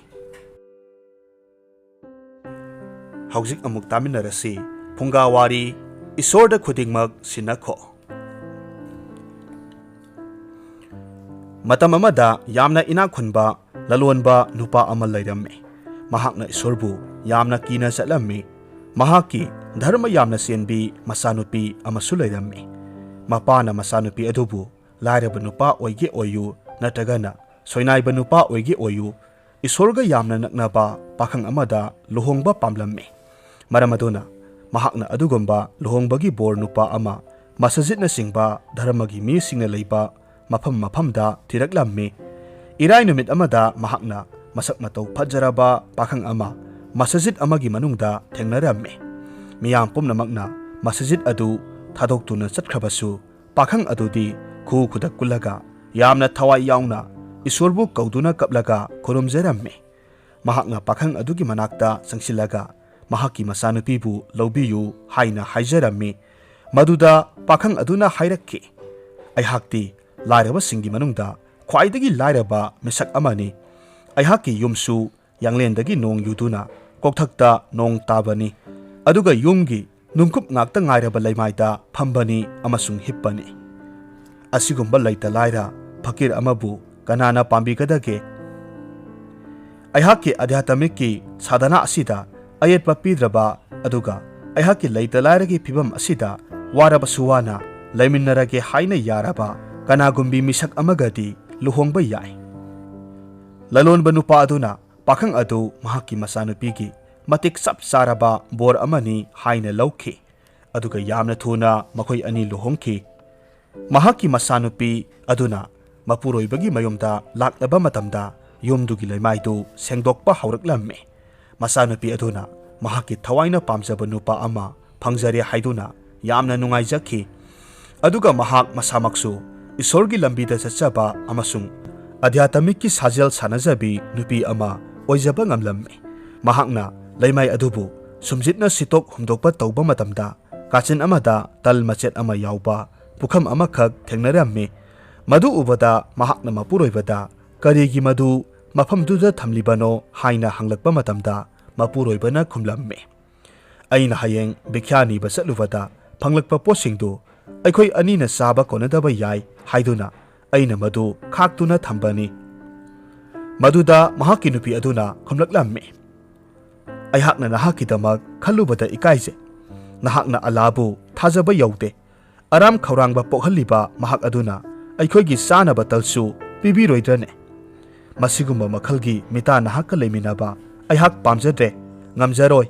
ꯍꯧꯖꯤꯛ ꯑꯃꯨꯛ ꯇꯥꯃꯤꯟꯅꯔꯁꯤ ꯐꯨꯡꯒꯥ ꯋꯥꯔꯤ, ꯏꯁꯣꯔꯗ ꯈꯨꯗꯤꯡꯃꯛ ꯁꯤꯟꯅꯈꯣ꯫ ꯃꯇꯝ ꯑꯃꯗ ꯌꯥꯝꯅ ꯏꯅꯥꯛ ꯈꯨꯟꯕ ꯂꯂꯣꯟꯕ ꯅꯨꯄꯥ ꯑꯃ ꯂꯩꯔꯝꯃꯤ꯫ ꯃꯍꯥꯛꯅ ꯏꯁꯣꯔꯕꯨ ꯌꯥꯝꯅ ꯀꯤꯅ ꯆꯠꯂꯝꯃꯤ꯫ ꯃꯍꯥꯛꯀꯤ ꯙꯔꯃ ꯌꯥꯝꯅ ꯆꯦꯟꯕꯤ ꯃꯆꯥꯅꯨꯄꯤ ꯑꯃꯁꯨ ꯂꯩꯔꯝꯃꯤ꯫ ꯃꯄꯥꯅ ꯃꯆꯥꯅꯨꯄꯤ ꯑꯗꯨꯕꯨ ꯂꯥꯏꯔꯕ ꯅꯨꯄꯥ ꯑꯣꯏꯒꯦ ꯑꯣꯏꯌꯨ ꯅꯠꯇ꯭ꯔꯒꯅ ꯁꯣꯏꯅꯥꯏꯕ ꯅꯨꯄꯥ ꯑꯣꯏꯒꯦ ꯑꯣꯏꯌꯨ, ꯏꯁꯣꯔꯒ ꯌꯥꯝꯅ ꯅꯛꯅꯕ ꯄꯥꯈꯪ ꯑꯃꯗ ꯂꯨꯍꯣꯡꯕ ꯄꯥꯝꯂꯝꯃꯤ꯫ ꯃꯔꯝ ꯑꯗꯨꯅ ꯃꯍꯥꯛꯅ ꯑꯗꯨꯒꯨꯝꯕ ꯂꯨꯍꯣꯡꯕꯒꯤ ꯕꯣꯔ ꯅꯨꯄꯥ ꯑꯃ ꯃꯁꯖꯤꯠꯅꯆꯤꯡꯕ ꯙꯔꯃꯒꯤ ꯃꯤꯁꯤꯡꯅ ꯂꯩꯕ ꯃꯐꯝ ꯃꯐꯝꯗ ꯊꯤꯔꯛꯂꯝꯃꯤ꯫ ꯏꯔꯥꯏ ꯅꯨꯃꯤꯠ ꯑꯃꯗ ꯃꯍꯥꯛꯅ ꯃꯁꯛ ꯃꯇꯧ ꯐꯖꯔꯕ ꯄꯥꯈꯪ ꯑꯃ ꯃꯁꯖꯤꯠ ꯑꯃꯒꯤ ꯃꯅꯨꯡꯗ ꯊꯦꯡꯅꯔꯝꯃꯤ꯫ ꯃꯤꯌꯥꯝ ꯄꯨꯝꯅꯃꯛꯅ ꯃꯁꯖꯤꯠ ꯑꯗꯨ ꯊꯥꯗꯣꯛꯇꯨꯅ ꯆꯠꯈ꯭ꯔꯕꯁꯨ, ꯄꯥꯈꯪ ꯑꯗꯨꯗꯤ ꯈꯨ ꯈꯨꯗꯛ ꯀꯨꯜꯂꯒ ꯌꯥꯝꯅ ꯊꯋꯥꯏ ꯌꯥꯎꯅ ꯏꯁꯣꯔꯕꯨ ꯀꯧꯗꯨꯅ ꯀꯞꯂꯒ ꯈꯨꯔꯨꯝꯖꯔꯝꯃꯤ꯫ ꯃꯍꯥꯛꯅ ꯄꯥꯈꯪ ꯑꯗꯨꯒꯤ ꯃꯅꯥꯛꯇ ꯆꯪꯁꯤꯜꯂꯒ ꯃꯍꯥꯛꯀꯤ ꯃꯆꯥꯅꯨꯄꯤꯕꯨ ꯂꯧꯕꯤꯌꯨ ꯍꯥꯏꯅ ꯍꯥꯏꯖꯔꯝꯃꯤ꯫ ꯃꯗꯨꯗ ꯄꯥꯈꯪ ꯑꯗꯨꯅ ꯍꯥꯏꯔꯛꯈꯤ, "ꯑꯩꯍꯥꯛꯇꯤ ꯂꯥꯏꯔꯕꯁꯤꯡꯒꯤ ꯃꯅꯨꯡꯗ ꯈ꯭ꯋꯥꯏꯗꯒꯤ ꯂꯥꯏꯔꯕ ꯃꯤꯁꯛ ꯑꯃꯅꯤ꯫ ꯑꯩꯍꯥꯛꯀꯤ ꯌꯨꯝꯁꯨ ꯌꯥꯡꯂꯦꯟꯗꯒꯤ ꯅꯣꯡ ꯌꯨꯗꯨꯅ ꯀꯣꯛꯊꯛꯇ ꯅꯣꯡ ꯇꯥꯕꯅꯤ꯫ ꯑꯗꯨꯒ ꯌꯨꯝꯒꯤ ꯅꯨꯡꯀꯨꯞ ꯉꯥꯛꯇ ꯉꯥꯏꯔꯕ ꯂꯩꯃꯥꯏꯗ ꯐꯝꯕꯅꯤ ꯑꯃꯁꯨꯡ ꯍꯤꯞꯄꯅꯤ꯫ ꯑꯁꯤꯒꯨꯝꯕ ꯂꯩꯇ ꯂꯥꯏꯔ ꯐꯀꯤꯔ ꯑꯃꯕꯨ ꯀꯅꯥꯅ ꯄꯥꯝꯕꯤꯒꯗꯒꯦ? ꯑꯩꯍꯥꯛꯀꯤ ꯑꯙ꯭ꯌꯥꯇꯃꯤꯛꯀꯤ ꯁꯥꯙꯅꯥ ꯑꯁꯤꯗ ꯑꯌꯦꯠꯄ ꯄꯤꯗ꯭ꯔꯕ, ꯑꯗꯨꯒ ꯑꯩꯍꯥꯛꯀꯤ ꯂꯩꯇ ꯂꯥꯏꯔꯒꯤ ꯐꯤꯕꯝ ꯑꯁꯤꯗ ꯋꯥꯔꯕꯁꯨ ꯋꯥꯅ ꯂꯩꯃꯤꯟꯅꯔꯒꯦ ꯍꯥꯏꯅ ꯌꯥꯔꯕ ꯀꯅꯥꯒꯨꯝꯕꯤ ꯃꯤꯁꯛ ꯑꯃꯒꯗꯤ ꯂꯨꯍꯣꯡꯕ ꯌꯥꯏ꯫" ꯂꯂꯣꯟꯕ ꯅꯨꯄꯥ ꯑꯗꯨꯅ ꯄꯥꯈꯪ ꯑꯗꯨ ꯃꯍꯥꯛꯀꯤ ꯃꯆꯥꯅꯨꯄꯤꯒꯤ ꯃꯇꯤꯛ ꯆꯞ ꯆꯥꯔꯕ ꯕꯣꯔ ꯑꯃꯅꯤ ꯍꯥꯏꯅ ꯂꯧꯈꯤ, ꯑꯗꯨꯒ ꯌꯥꯝꯅ ꯊꯨꯅ ꯃꯈꯣꯏ ꯑꯅꯤ ꯂꯨꯍꯣꯡꯈꯤ꯫ ꯃꯍꯥꯛꯀꯤ ꯃꯆꯥꯅꯨꯄꯤ ꯑꯗꯨꯅ ꯃꯄꯨꯔꯣꯏꯕꯒꯤ ꯃꯌꯨꯝꯗ ꯂꯥꯛꯂꯕ ꯃꯇꯝꯗ, ꯌꯨꯝꯗꯨꯒꯤ ꯂꯩꯃꯥꯏꯗꯨ ꯁꯦꯡꯗꯣꯛꯄ ꯍꯧꯔꯛꯂꯝꯃꯤ꯫ ꯃꯆꯥꯅꯨꯄꯤ ꯑꯗꯨꯅ ꯃꯍꯥꯛꯀꯤ ꯊꯋꯥꯏꯅ ꯄꯥꯝꯖꯕ ꯅꯨꯄꯥ ꯑꯃ ꯐꯪꯖꯔꯦ ꯍꯥꯏꯗꯨꯅ ꯌꯥꯝꯅ ꯅꯨꯡꯉꯥꯏꯖꯈꯤ꯫ ꯑꯗꯨꯒ ꯃꯍꯥꯛ ꯃꯁꯥꯃꯛꯁꯨ ꯏꯁꯣꯔꯒꯤ ꯂꯝꯕꯤꯗ ꯆꯠꯆꯕ ꯑꯃꯁꯨꯡ ꯑꯙ꯭ꯌꯥꯇꯃꯤꯛꯀꯤ ꯁꯥꯖꯦꯜ ꯁꯥꯟꯅꯖꯕꯤ ꯅꯨꯄꯤ ꯑꯃ ꯑꯣꯏꯖꯕ ꯉꯝꯂꯝꯃꯤ꯫ ꯃꯍꯥꯛꯅ ꯂꯩꯃꯥꯏ ꯑꯗꯨꯕꯨ ꯁꯨꯝꯖꯤꯠꯅ ꯁꯤꯠꯇꯣꯛ ꯍꯨꯝꯗꯣꯛꯄ ꯇꯧꯕ ꯃꯇꯝꯗ, ꯀꯥꯆꯤꯟ ꯑꯃꯗ ꯇꯜ ꯃꯆꯦꯠ ꯑꯃ ꯌꯥꯎꯕ ꯄꯨꯈꯝ ꯑꯃꯈꯛ ꯊꯦꯡꯅꯔꯝꯃꯤ꯫ ꯃꯗꯨ ꯎꯕꯗ ꯃꯍꯥꯛꯅ ꯃꯄꯨꯔꯣꯏꯕꯗ "ꯀꯔꯤꯒꯤ ꯃꯗꯨ ꯃꯐꯝꯗꯨꯗ ꯊꯝꯂꯤꯕꯅꯣ?" ꯍꯥꯏꯅ ꯍꯪꯂꯛꯄ ꯃꯇꯝꯗ, ꯃꯄꯨꯔꯣꯏꯕꯅ ꯈꯨꯝꯂꯝꯃꯤ, "ꯑꯩꯅ ꯍꯌꯦꯡ ꯚꯤꯈ꯭ꯌꯥ ꯅꯤꯕ ꯆꯠꯂꯨꯕꯗ ꯐꯪꯂꯛꯄ ꯄꯣꯠꯁꯤꯡꯗꯨ ꯑꯩꯈꯣꯏ ꯑꯅꯤꯅ ꯆꯥꯕ ꯀꯣꯟꯅꯗꯕ ꯌꯥꯏ ꯍꯥꯏꯗꯨꯅ ꯑꯩꯅ ꯃꯗꯨ ꯈꯥꯛꯇꯨꯅ ꯊꯝꯕꯅꯤ꯫" ꯃꯗꯨꯗ ꯃꯍꯥꯛꯀꯤ ꯅꯨꯄꯤ ꯑꯗꯨꯅ ꯈꯨꯝꯂꯛꯂꯝꯃꯤ, "ꯑꯩꯍꯥꯛꯅ ꯅꯍꯥꯛꯀꯤꯗꯃꯛ ꯈꯜꯂꯨꯕꯗ ꯏꯀꯥꯏꯖꯩ꯫ ꯅꯍꯥꯛꯅ ꯑꯜꯂꯥꯕꯨ ꯊꯥꯖꯕ ꯌꯧꯗꯦ꯫ ꯑꯔꯥꯝ ꯈꯧꯔꯥꯡꯕ ꯄꯣꯛꯍꯜꯂꯤꯕ ꯃꯍꯥꯛ ꯑꯗꯨꯅ ꯑꯩꯈꯣꯏꯒꯤ ꯆꯥꯅꯕ ꯇꯜꯁꯨ ꯄꯤꯕꯤꯔꯣꯏꯗ꯭ꯔꯅꯦ?" "ꯃꯁꯤꯒꯨꯝꯕ ꯃꯈꯜꯒꯤ ꯃꯤꯇꯥ ꯅꯍꯥꯛꯀ ꯂꯩꯃꯤꯟꯅꯕ ꯑꯩꯍꯥꯛ ꯄꯥꯝꯖꯗ꯭ꯔꯦ, ꯉꯝꯖꯔꯣꯏ꯫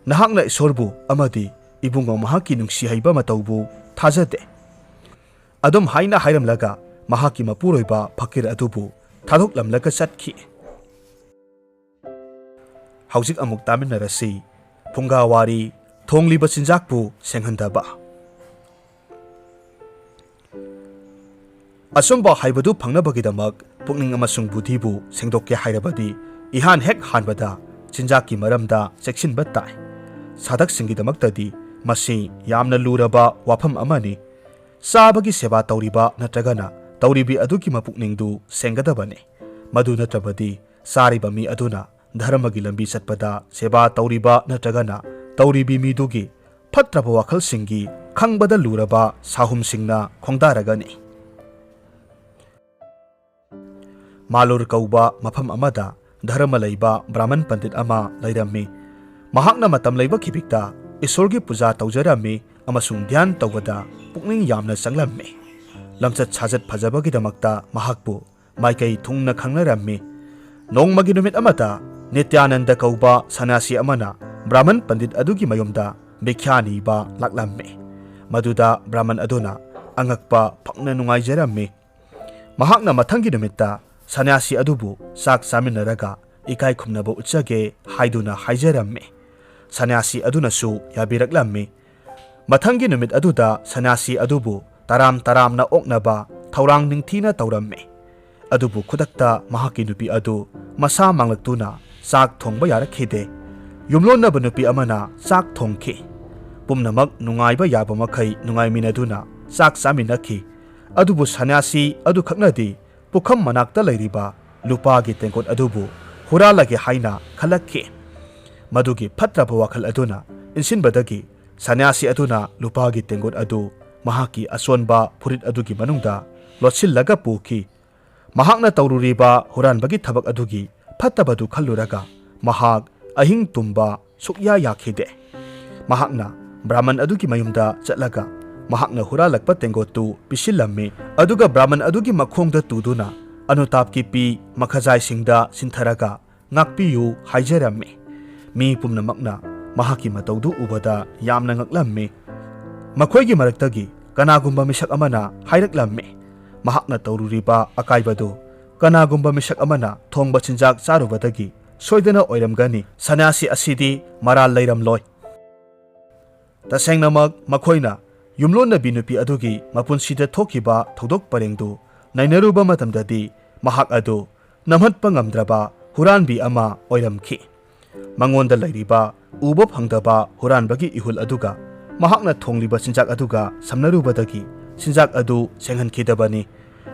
ꯅꯍꯥꯛꯅ ꯏꯁꯣꯔꯕꯨ ꯑꯃꯗꯤ ꯏꯕꯨꯡꯉꯣ ꯃꯍꯥꯛꯀꯤ ꯅꯨꯡꯁꯤ ꯍꯩꯕ ꯃꯇꯧꯕꯨ ꯊꯥꯖꯗꯦ"꯫ ꯑꯗꯨꯝ ꯍꯥꯏꯅ ꯍꯥꯏꯔꯝꯂꯒ ꯃꯍꯥꯛꯀꯤ ꯃꯄꯨꯔꯣꯏꯕ ꯐꯀꯤꯔ ꯑꯗꯨꯕꯨ ꯊꯥꯗꯣꯛꯂꯝꯂꯒ ꯆꯠꯈꯤ꯫ ꯍꯧꯖꯤꯛ ꯑꯃꯨꯛ ꯇꯥꯃꯤꯟꯅꯔꯁꯤ ꯐꯨꯡꯒꯥ ꯋꯥꯔꯤ, ꯊꯣꯡꯂꯤꯕ ꯆꯤꯟꯖꯥꯛꯄꯨ ꯁꯦꯡꯍꯟꯗꯕ꯫ ꯑꯆꯨꯝꯕ ꯍꯥꯏꯕꯗꯨ ꯐꯪꯅꯕꯒꯤꯗꯃꯛ ꯄꯨꯛꯅꯤꯡ ꯑꯃꯁꯨꯡ ꯕꯨꯙꯤꯕꯨ ꯁꯦꯡꯗꯣꯛꯀꯦ ꯍꯥꯏꯔꯕꯗꯤ ꯏꯍꯥꯟ ꯍꯦꯛ ꯍꯥꯟꯕꯗ ꯆꯤꯟꯖꯥꯛꯀꯤ ꯃꯔꯝꯗ ꯆꯦꯛꯁꯤꯟꯕ ꯇꯥꯏ꯫ ꯁꯥꯙꯛꯁꯤꯡꯒꯤꯗꯃꯛꯇꯗꯤ ꯃꯁꯤ ꯌꯥꯝꯅ ꯂꯨꯔꯕ ꯋꯥꯐꯝ ꯑꯃꯅꯤ꯫ ꯆꯥꯕꯒꯤ ꯁꯦꯕꯥ ꯇꯧꯔꯤꯕ ꯅꯠꯇ꯭ꯔꯒꯅ ꯇꯧꯔꯤꯕꯤ ꯑꯗꯨꯒꯤ ꯃꯄꯨꯛꯅꯤꯡꯗꯨ ꯁꯦꯡꯒꯗꯕꯅꯤ꯫ ꯃꯗꯨ ꯅꯠꯇ꯭ꯔꯕꯗꯤ ꯆꯥꯔꯤꯕ ꯃꯤ ꯑꯗꯨꯅ ꯙꯔꯃꯒꯤ ꯂꯝꯕꯤ ꯆꯠꯄꯗ ꯁꯦꯕꯥ ꯇꯧꯔꯤꯕ ꯅꯠꯇ꯭ꯔꯒꯅ ꯇꯧꯔꯤꯕꯤ ꯃꯤꯗꯨꯒꯤ ꯐꯠꯇ꯭ꯔꯕ ꯋꯥꯈꯜꯁꯤꯡꯒꯤ ꯈꯪꯕꯗ ꯂꯨꯔꯕ ꯁꯥꯍꯨꯝꯁꯤꯡꯅ ꯈꯣꯡꯗꯥꯔꯒꯅꯤ꯫ ꯃꯥꯂꯨꯔ ꯀꯧꯕ ꯃꯐꯝ ꯑꯃꯗ ꯙꯔꯃ ꯂꯩꯕ ꯕ꯭ꯔꯥꯍꯃꯟ ꯄꯟꯗꯤꯠ ꯑꯃ ꯂꯩꯔꯝꯃꯤ꯫ ꯃꯍꯥꯛꯅ ꯃꯇꯝ ꯂꯩꯕ ꯈꯤꯕꯤꯛꯇ ꯏꯁꯣꯔꯒꯤ ꯄꯨꯖꯥ ꯇꯧꯖꯔꯝꯃꯤ ꯑꯃꯁꯨꯡ ꯙ꯭ꯌꯥꯟ ꯇꯧꯕꯗ ꯄꯨꯛꯅꯤꯡ ꯌꯥꯝꯅ ꯆꯪꯂꯝꯃꯤ꯫ ꯂꯝꯆꯠ ꯁꯥꯖꯠ ꯐꯖꯕꯒꯤꯗꯃꯛꯇ ꯃꯍꯥꯛꯄꯨ ꯃꯥꯏꯀꯩ ꯊꯨꯡꯅ ꯈꯪꯅꯔꯝꯃꯤ꯫ ꯅꯣꯡꯃꯒꯤ ꯅꯨꯃꯤꯠ ꯑꯃꯗ ꯅꯤꯇ꯭ꯌꯥꯅꯟꯗ ꯀꯧꯕ ꯁꯟꯅ꯭ꯌꯥꯁꯤ ꯑꯃꯅ ꯕ꯭ꯔꯥꯍꯃꯟ ꯄꯟꯗꯤꯠ ꯑꯗꯨꯒꯤ ꯃꯌꯨꯝꯗ ꯚꯤꯈ꯭ꯌꯥ ꯅꯤꯕ ꯂꯥꯛꯂꯝꯃꯤ꯫ ꯃꯗꯨꯗ ꯕ꯭ꯔꯥꯍꯃꯟ ꯑꯗꯨꯅ ꯑꯉꯛꯄ ꯐꯪꯅ ꯅꯨꯡꯉꯥꯏꯖꯔꯝꯃꯤ꯫ ꯃꯍꯥꯛꯅ ꯃꯊꯪꯒꯤ ꯅꯨꯃꯤꯠꯇ ꯁꯟꯅ꯭ꯌꯥꯁꯤ ꯑꯗꯨꯕꯨ ꯆꯥꯛ ꯆꯥꯃꯤꯟꯅꯔꯒ ꯏꯀꯥꯏ ꯈꯨꯝꯅꯕ ꯎꯠꯆꯒꯦ ꯍꯥꯏꯗꯨꯅ ꯍꯥꯏꯖꯔꯝꯃꯤ꯫ ꯁꯟꯅ꯭ꯌꯥꯁꯤ ꯑꯗꯨꯅꯁꯨ ꯌꯥꯕꯤꯔꯛꯂꯝꯃꯤ꯫ ꯃꯊꯪꯒꯤ ꯅꯨꯃꯤꯠ ꯑꯗꯨꯗ ꯁꯟꯅ꯭ꯌꯥꯁꯤ ꯑꯗꯨꯕꯨ ꯇꯔꯥꯝ ꯇꯔꯥꯝꯅ ꯑꯣꯛꯅꯕ ꯊꯧꯔꯥꯡ ꯅꯤꯡꯊꯤꯅ ꯇꯧꯔꯝꯃꯤ꯫ ꯑꯗꯨꯕꯨ ꯈꯨꯗꯛꯇ ꯃꯍꯥꯛꯀꯤ ꯅꯨꯄꯤ ꯑꯗꯨ ꯃꯁꯥ ꯃꯥꯡꯂꯛꯇꯨꯅ ꯆꯥꯛ ꯊꯣꯡꯕ ꯌꯥꯔꯛꯈꯤꯗꯦ꯫ ꯌꯨꯝꯂꯣꯟꯅꯕ ꯅꯨꯄꯤ ꯑꯃꯅ ꯆꯥꯛ ꯊꯣꯡꯈꯤ꯫ ꯄꯨꯝꯅꯃꯛ ꯅꯨꯡꯉꯥꯏꯕ ꯌꯥꯕ ꯃꯈꯩ ꯅꯨꯡꯉꯥꯏꯃꯤꯟꯅꯗꯨꯅ ꯆꯥꯛ ꯆꯥꯃꯤꯟꯅꯈꯤ꯫ ꯑꯗꯨꯕꯨ ꯁꯟꯅ꯭ꯌꯥꯁꯤ ꯑꯗꯨꯈꯛꯅꯗꯤ ꯄꯨꯈꯝ ꯃꯅꯥꯛꯇ ꯂꯩꯔꯤꯕ ꯂꯨꯄꯥꯒꯤ ꯇꯦꯡꯀꯣꯠ ꯑꯗꯨꯕꯨ ꯍꯨꯔꯥꯜꯂꯒꯦ ꯍꯥꯏꯅ ꯈꯜꯂꯛꯈꯤ꯫ ꯃꯗꯨꯒꯤ ꯐꯠꯇ꯭ꯔꯕ ꯋꯥꯈꯜ ꯑꯗꯨꯅ ꯏꯟꯁꯤꯟꯕꯗꯒꯤ ꯁꯟꯅ꯭ꯌꯥꯁꯤ ꯑꯗꯨꯅ ꯂꯨꯄꯥꯒꯤ ꯇꯦꯡꯀꯣꯠ ꯑꯗꯨ ꯃꯍꯥꯛꯀꯤ ꯑꯆꯣꯟꯕ ꯐꯨꯔꯤꯠ ꯑꯗꯨꯒꯤ ꯃꯅꯨꯡꯗ ꯂꯣꯠꯁꯤꯜꯂꯒ ꯄꯨꯈꯤ꯫ ꯃꯍꯥꯛꯅ ꯇꯧꯔꯨꯔꯤꯕ ꯍꯨꯔꯥꯟꯕꯒꯤ ꯊꯕꯛ ꯑꯗꯨꯒꯤ ꯐꯠꯇꯕꯗꯨ ꯈꯜꯂꯨꯔꯒ ꯃꯍꯥꯛ ꯑꯍꯤꯡ ꯇꯨꯝꯕ ꯁꯨꯛꯌꯥ ꯌꯥꯈꯤꯗꯦ꯫ ꯃꯍꯥꯛꯅ ꯕ꯭ꯔꯥꯍꯃꯟ ꯑꯗꯨꯒꯤ ꯃꯌꯨꯝꯗ ꯆꯠꯂꯒ ꯃꯍꯥꯛꯅ ꯍꯨꯔꯥꯜꯂꯛꯄ ꯇꯦꯡꯒꯣꯠꯇꯨ ꯄꯤꯁꯤꯜꯂꯝꯃꯤ꯫ ꯑꯗꯨꯒ ꯕ꯭ꯔꯥꯍꯃꯟ ꯑꯗꯨꯒꯤ ꯃꯈꯣꯡꯗ ꯇꯨꯗꯨꯅ ꯑꯅꯨꯇꯥꯞꯀꯤ ꯄꯤ ꯃꯈꯖꯥꯏꯁꯤꯡꯗ ꯁꯤꯟꯊꯔꯒ ꯉꯥꯛꯄꯤꯌꯨ ꯍꯥꯏꯖꯔꯝꯃꯤ꯫ ꯃꯤ ꯄꯨꯝꯅꯃꯛꯅ ꯃꯍꯥꯛꯀꯤ ꯃꯇꯧꯗꯨ ꯎꯕꯗ ꯌꯥꯝꯅ ꯉꯛꯂꯝꯃꯤ꯫ ꯃꯈꯣꯏꯒꯤ ꯃꯔꯛꯇꯒꯤ ꯀꯅꯥꯒꯨꯝꯕ ꯃꯤꯁꯛ ꯑꯃꯅ ꯍꯥꯏꯔꯛꯂꯝꯃꯤ, ꯃꯍꯥꯛꯅ ꯇꯧꯔꯨꯔꯤꯕ ꯑꯀꯥꯏꯕꯗꯨ ꯀꯅꯥꯒꯨꯝꯕ ꯃꯤꯁꯛ ꯑꯃꯅ ꯊꯣꯡꯕ ꯆꯤꯟꯖꯥꯛ ꯆꯥꯔꯨꯕꯗꯒꯤ ꯁꯣꯏꯗꯅ ꯑꯣꯏꯔꯝꯒꯅꯤ꯫ ꯁꯅꯥꯁꯤ ꯑꯁꯤꯗꯤ ꯃꯔꯥꯜ ꯂꯩꯔꯝꯂꯣꯏ꯫ ꯇꯁꯦꯡꯅꯃꯛ ꯃꯈꯣꯏꯅ ꯌꯨꯝꯂꯣꯟꯅꯕꯤ ꯅꯨꯄꯤ ꯑꯗꯨꯒꯤ ꯃꯄꯨꯟꯁꯤꯗ ꯊꯣꯛꯈꯤꯕ ꯊꯧꯗꯣꯛ ꯄꯔꯦꯡꯗꯨ ꯅꯩꯅꯔꯨꯕ ꯃꯇꯝꯗꯗꯤ, ꯃꯍꯥꯛ ꯑꯗꯨ ꯅꯝꯍꯠꯄ ꯉꯝꯗ꯭ꯔꯕ ꯍꯨꯔꯥꯟꯕꯤ ꯑꯃ ꯑꯣꯏꯔꯝꯈꯤ꯫ ꯃꯉꯣꯟꯗ ꯂꯩꯔꯤꯕ ꯎꯕ ꯐꯪꯗꯕ ꯍꯨꯔꯥꯟꯕꯒꯤ ꯏꯍꯨꯜ ꯑꯗꯨꯒ ꯃꯍꯥꯛꯅ ꯊꯣꯡꯂꯤꯕ ꯆꯤꯟꯖꯥꯛ ꯑꯗꯨꯒ ꯁꯝꯅꯔꯨꯕꯗꯒꯤ ꯆꯤꯟꯖꯥꯛ ꯑꯗꯨ ꯁꯦꯡꯍꯟꯈꯤꯗꯕꯅꯤ꯫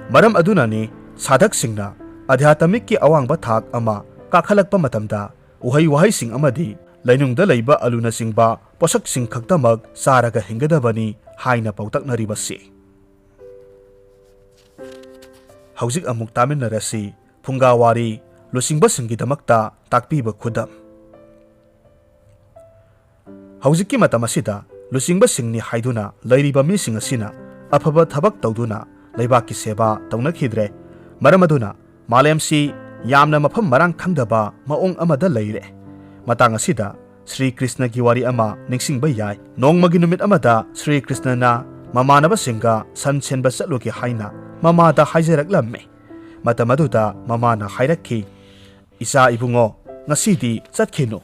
ꯃꯔꯝ ꯑꯗꯨꯅꯅꯤ ꯁꯥꯙꯛꯁꯤꯡꯅ ꯑꯙ꯭ꯌꯥꯇꯃꯤꯛꯀꯤ ꯑꯋꯥꯡꯕ ꯊꯥꯛ ꯑꯃ ꯀꯥꯈꯠꯂꯛꯄ ꯃꯇꯝꯗ ꯎꯍꯩ ꯋꯥꯍꯩꯁꯤꯡ ꯑꯃꯗꯤ ꯂꯩꯅꯨꯡꯗ ꯂꯩꯕ ꯑꯂꯨꯅꯆꯤꯡꯕ ꯄꯣꯠꯁꯛꯁꯤꯡ ꯈꯛꯇꯃꯛ ꯆꯥꯔꯒ ꯍꯤꯡꯒꯗꯕꯅꯤ ꯍꯥꯏꯅ ꯄꯥꯎꯇꯥꯛꯅꯔꯤꯕꯁꯤ꯫ ꯍꯧꯖꯤꯛ ꯑꯃꯨꯛ ꯇꯥꯃꯤꯟꯅꯔꯁꯤ ꯐꯨꯡꯒꯥ ꯋꯥꯔꯤ, ꯂꯨꯆꯤꯡꯕꯁꯤꯡꯒꯤꯗꯃꯛꯇ ꯇꯥꯛꯄꯤꯕ ꯈꯨꯗꯝ꯫ ꯍꯧꯖꯤꯛꯀꯤ ꯃꯇꯝ ꯑꯁꯤꯗ ꯂꯨꯆꯤꯡꯕꯁꯤꯡꯅꯤ ꯍꯥꯏꯗꯨꯅ ꯂꯩꯔꯤꯕ ꯃꯤꯁꯤꯡ ꯑꯁꯤꯅ ꯑꯐꯕ ꯊꯕꯛ ꯇꯧꯗꯨꯅ ꯂꯩꯕꯥꯛꯀꯤ ꯁꯦꯕꯥ ꯇꯧꯅꯈꯤꯗ꯭ꯔꯦ꯫ ꯃꯔꯝ ꯑꯗꯨꯅ ꯃꯥꯂꯦꯝꯁꯤ ꯌꯥꯝꯅ ꯃꯐꯝ ꯃꯔꯥꯡ ꯈꯪꯗꯕ ꯃꯑꯣꯡ ꯑꯃꯗ ꯂꯩꯔꯦ꯫ ꯃꯇꯥꯡ ꯑꯁꯤꯗ ꯁ꯭ꯔꯤ ꯀ꯭ꯔꯤꯁꯅꯒꯤ ꯋꯥꯔꯤ ꯑꯃ ꯅꯤꯡꯁꯤꯡꯕ ꯌꯥꯏ꯫ ꯅꯣꯡꯃꯒꯤ ꯅꯨꯃꯤꯠ ꯑꯃꯗ ꯁ꯭ꯔꯤ ꯀ꯭ꯔꯤꯁꯅꯅ ꯃꯃꯥꯟꯅꯕꯁꯤꯡꯒ ꯁꯟ ꯁꯦꯟꯕ ꯆꯠꯂꯨꯒꯦ ꯍꯥꯏꯅ ꯃꯃꯥꯗ ꯍꯥꯏꯖꯔꯛꯂꯝꯃꯤ꯫ ꯃꯇꯝ ꯑꯗꯨꯗ ꯃꯃꯥꯅ ꯍꯥꯏꯔꯛꯈꯤ, "ꯏꯆꯥ ꯏꯕꯨꯡꯉꯣ, ꯉꯁꯤꯗꯤ ꯆꯠꯈꯤꯅꯨ꯫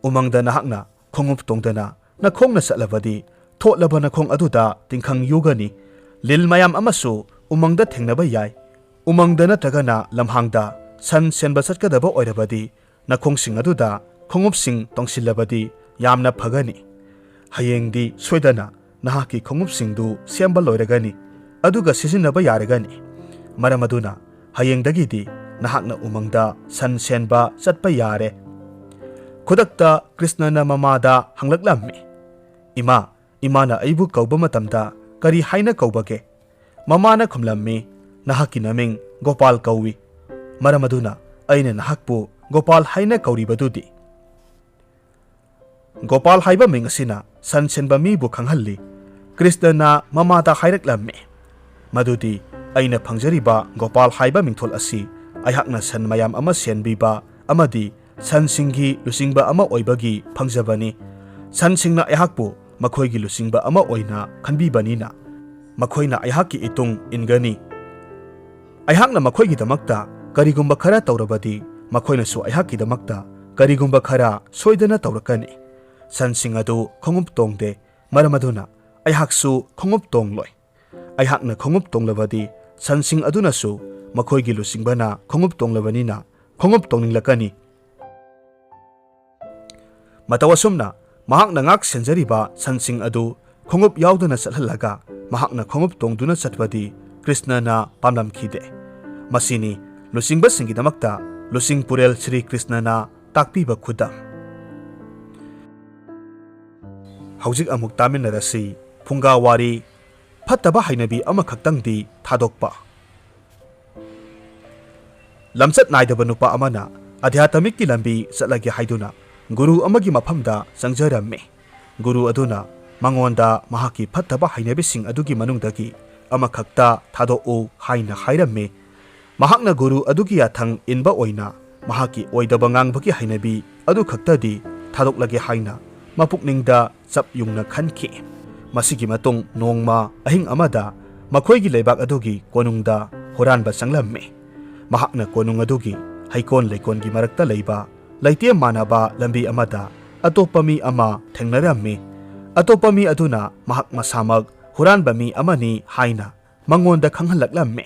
ꯎꯃꯪꯗ ꯅꯍꯥꯛꯅ ꯈꯣꯡꯎꯞ ꯇꯣꯡꯗꯅ ꯅꯈꯣꯡꯅ ꯆꯠꯂꯕꯗꯤ ꯊꯣꯠꯂꯕ ꯅꯈꯣꯡ ꯑꯗꯨꯗ ꯇꯤꯡꯈꯪ ꯌꯨꯒꯅꯤ꯫ ꯂꯤꯜ ꯃꯌꯥꯝ ꯑꯃꯁꯨ ꯎꯃꯪꯗ ꯊꯦꯡꯅꯕ ꯌꯥꯏ꯫ ꯎꯃꯪꯗ ꯅꯠꯇ꯭ꯔꯒꯅ ꯂꯝꯍꯥꯡꯗ ꯁꯟ ꯁꯦꯟꯕ ꯆꯠꯀꯗꯕ ꯑꯣꯏꯔꯕꯗꯤ ꯅꯈꯣꯡꯁꯤꯡ ꯑꯗꯨꯗ ꯈꯣꯡꯎꯞꯁꯤꯡ ꯇꯣꯡꯁꯤꯜꯂꯕꯗꯤ ꯌꯥꯝꯅ ꯐꯒꯅꯤ꯫ ꯍꯌꯦꯡꯗꯤ ꯁꯣꯏꯗꯅ ꯅꯍꯥꯛꯀꯤ ꯈꯣꯡꯎꯞꯁꯤꯡꯗꯨ ꯁꯦꯝꯕ ꯂꯣꯏꯔꯒꯅꯤ, ꯑꯗꯨꯒ ꯁꯤꯖꯤꯟꯅꯕ ꯌꯥꯔꯒꯅꯤ꯫ ꯃꯔꯝ ꯑꯗꯨꯅ ꯍꯌꯦꯡꯗꯒꯤꯗꯤ ꯅꯍꯥꯛꯅ ꯎꯃꯪꯗ ꯁꯟ ꯁꯦꯟꯕ ꯆꯠꯄ ꯌꯥꯔꯦ꯫" ꯈꯨꯗꯛꯇ ꯀ꯭ꯔꯤꯁꯅꯅ ꯃꯃꯥꯗ ꯍꯪꯂꯛꯂꯝꯃꯤ, "ꯏꯃꯥ, ꯏꯃꯥꯅ ꯑꯩꯕꯨ ꯀꯧꯕ ꯃꯇꯝꯗ ꯀꯔꯤ ꯍꯥꯏꯅ ꯀꯧꯕꯒꯦ?" ꯃꯃꯥꯅ ꯈꯨꯝꯂꯝꯃꯤ, "ꯅꯍꯥꯛꯀꯤ ꯅꯃꯤꯡ ꯒꯣꯄꯥꯜ ꯀꯧꯏ꯫ ꯃꯔꯝ ꯑꯗꯨꯅ ꯑꯩꯅ ꯅꯍꯥꯛꯄꯨ ꯒꯣꯄꯥꯜ ꯍꯥꯏꯅ ꯀꯧꯔꯤꯕꯗꯨꯗꯤ꯫" ꯒꯣꯄꯥꯜ ꯍꯥꯏꯕ ꯃꯤꯡ ꯑꯁꯤꯅ ꯁꯟ ꯁꯦꯟꯕ ꯃꯤꯕꯨ ꯈꯪꯍꯜꯂꯤ꯫ ꯀ꯭ꯔꯤꯁꯅꯅ ꯃꯃꯥꯗ ꯍꯥꯏꯔꯛꯂꯝꯃꯤ ꯃꯗꯨꯗꯤ ꯑꯩꯅ ꯐꯪꯖꯔꯤꯕ ꯒꯣꯄꯥꯜ ꯍꯥꯏꯕ ꯃꯤꯡꯊꯣꯜ ꯑꯁꯤ ꯑꯩꯍꯥꯛꯅ ꯁꯟ ꯃꯌꯥꯝ ꯑꯃ ꯁꯦꯟꯕꯤꯕ ꯑꯃꯗꯤ ꯁꯟꯁꯤꯡꯒꯤ ꯂꯨꯆꯤꯡꯕ ꯑꯃ ꯑꯣꯏꯕꯒꯤ ꯐꯪꯖꯕꯅꯤ꯫ ꯁꯟꯁꯤꯡꯅ ꯑꯩꯍꯥꯛꯄꯨ ꯃꯈꯣꯏꯒꯤ ꯂꯨꯆꯤꯡꯕ ꯑꯃ ꯑꯣꯏꯅ ꯈꯟꯕꯤꯕꯅꯤꯅ, ꯃꯈꯣꯏꯅ ꯑꯩꯍꯥꯛꯀꯤ ꯏꯇꯨꯡ ꯏꯟꯒꯅꯤ꯫ ꯑꯩꯍꯥꯛꯅ ꯃꯈꯣꯏꯒꯤꯗꯃꯛꯇ ꯀꯔꯤꯒꯨꯝꯕ ꯈꯔ ꯇꯧꯔꯕꯗꯤ, ꯃꯈꯣꯏꯅꯁꯨ ꯑꯩꯍꯥꯛꯀꯤꯗꯃꯛꯇ ꯀꯔꯤꯒꯨꯝꯕ ꯈꯔ ꯁꯣꯏꯗꯅ ꯇꯧꯔꯛꯀꯅꯤ꯫ ꯁꯟꯁꯤꯡ ꯑꯗꯨ ꯈꯣꯡꯎꯞ ꯇꯣꯡꯗꯦ, ꯃꯔꯝ ꯑꯗꯨꯅ ꯑꯩꯍꯥꯛꯁꯨ ꯈꯣꯡꯎꯞ ꯇꯣꯡꯂꯣꯏ꯫ ꯑꯩꯍꯥꯛꯅ ꯈꯣꯡꯎꯞ ꯇꯣꯡꯂꯕꯗꯤ, ꯁꯟꯁꯤꯡ ꯑꯗꯨꯅꯁꯨ ꯃꯈꯣꯏꯒꯤ ꯂꯨꯆꯤꯡꯕꯅ ꯈꯣꯡꯎꯞ ꯇꯣꯡꯂꯕꯅꯤꯅ ꯈꯣꯡꯎꯞ ꯇꯣꯡꯅꯤꯡꯂꯛꯀꯅꯤ꯫ ꯃꯇꯧ ꯑꯁꯨꯝꯅ ꯃꯍꯥꯛꯅ ꯉꯥꯛ ꯁꯦꯟꯖꯔꯤꯕ ꯁꯟꯁꯤꯡ ꯑꯗꯨ ꯈꯣꯡꯎꯞ ꯌꯥꯎꯗꯅ ꯆꯠꯍꯜꯂꯒ ꯃꯍꯥꯛꯅ ꯈꯣꯡꯎꯞ ꯇꯣꯡꯗꯨꯅ ꯆꯠꯄꯗꯤ ꯀ꯭ꯔꯤꯁꯅꯅ ꯄꯥꯝꯂꯝꯈꯤꯗꯦ꯫ ꯃꯁꯤꯅꯤ ꯂꯨꯆꯤꯡꯕꯁꯤꯡꯒꯤꯗꯃꯛꯇ ꯂꯨꯆꯤꯡ ꯄꯨꯔꯦꯜ ꯁ꯭ꯔꯤ ꯀ꯭ꯔꯤꯁꯅꯅ ꯇꯥꯛꯄꯤꯕ ꯈꯨꯗꯝ꯫ ꯍꯧꯖꯤꯛ ꯑꯃꯨꯛ ꯇꯥꯃꯤꯟꯅꯔꯁꯤ ꯐꯨꯡꯒꯥ ꯋꯥꯔꯤ, ꯐꯠꯇꯕ ꯍꯩꯅꯕꯤ ꯑꯃꯈꯛꯇꯪꯗꯤ ꯊꯥꯗꯣꯛꯄ꯫ ꯂꯝꯆꯠ ꯅꯥꯏꯗꯕ ꯅꯨꯄꯥ ꯑꯃꯅ ꯑꯙ꯭ꯌꯥꯇꯃꯤꯛꯀꯤ ꯂꯝꯕꯤ ꯆꯠꯂꯒꯦ ꯍꯥꯏꯗꯨꯅ ꯒꯨꯔꯨ ꯑꯃꯒꯤ ꯃꯐꯝꯗ ꯆꯪꯖꯔꯝꯃꯤ꯫ ꯒꯨꯔꯨ ꯑꯗꯨꯅ ꯃꯉꯣꯟꯗ ꯃꯍꯥꯛꯀꯤ ꯐꯠꯇꯕ ꯍꯩꯅꯕꯤꯁꯤꯡ ꯑꯗꯨꯒꯤ ꯃꯅꯨꯡꯗꯒꯤ ꯑꯃꯈꯛꯇ ꯊꯥꯗꯣꯛꯎ ꯍꯥꯏꯅ ꯍꯥꯏꯔꯝꯃꯤ꯫ ꯃꯍꯥꯛꯅ ꯒꯨꯔꯨ ꯑꯗꯨꯒꯤ ꯌꯥꯊꯪ ꯏꯟꯕ ꯑꯣꯏꯅ ꯃꯍꯥꯛꯀꯤ ꯑꯣꯏꯗꯕ ꯉꯥꯡꯕꯒꯤ ꯍꯩꯅꯕꯤ ꯑꯗꯨ ꯈꯛꯇꯗꯤ ꯊꯥꯗꯣꯛꯂꯒꯦ ꯍꯥꯏꯅ ꯃꯄꯨꯛꯅꯤꯡꯗ ꯆꯞ ꯌꯨꯡꯅ ꯈꯟꯈꯤ꯫ ꯃꯁꯤꯒꯤ ꯃꯇꯨꯡ ꯅꯣꯡꯃ ꯑꯍꯤꯡ ꯑꯃꯗ ꯃꯈꯣꯏꯒꯤ ꯂꯩꯕꯥꯛ ꯑꯗꯨꯒꯤ ꯀꯣꯅꯨꯡꯗ ꯍꯨꯔꯥꯟꯕ ꯆꯪꯂꯝꯃꯤ꯫ ꯃꯍꯥꯛꯅ ꯀꯣꯅꯨꯡ ꯑꯗꯨꯒꯤ ꯍꯩꯀꯣꯜ ꯂꯩꯀꯣꯜꯒꯤ ꯃꯔꯛꯇ ꯂꯩꯕ ꯂꯩꯇꯦꯝ ꯃꯥꯟꯅꯕ ꯂꯝꯕꯤ ꯑꯃꯗ ꯑꯇꯣꯞꯄ ꯃꯤ ꯑꯃ ꯊꯦꯡꯅꯔꯝꯃꯤ꯫ ꯑꯇꯣꯞꯄ ꯃꯤ ꯑꯗꯨꯅ ꯃꯍꯥꯛ ꯃꯁꯥꯃꯛ ꯍꯨꯔꯥꯟꯕ ꯃꯤ ꯑꯃꯅꯤ ꯍꯥꯏꯅ ꯃꯉꯣꯟꯗ ꯈꯪꯍꯜꯂꯛꯂꯝꯃꯤ꯫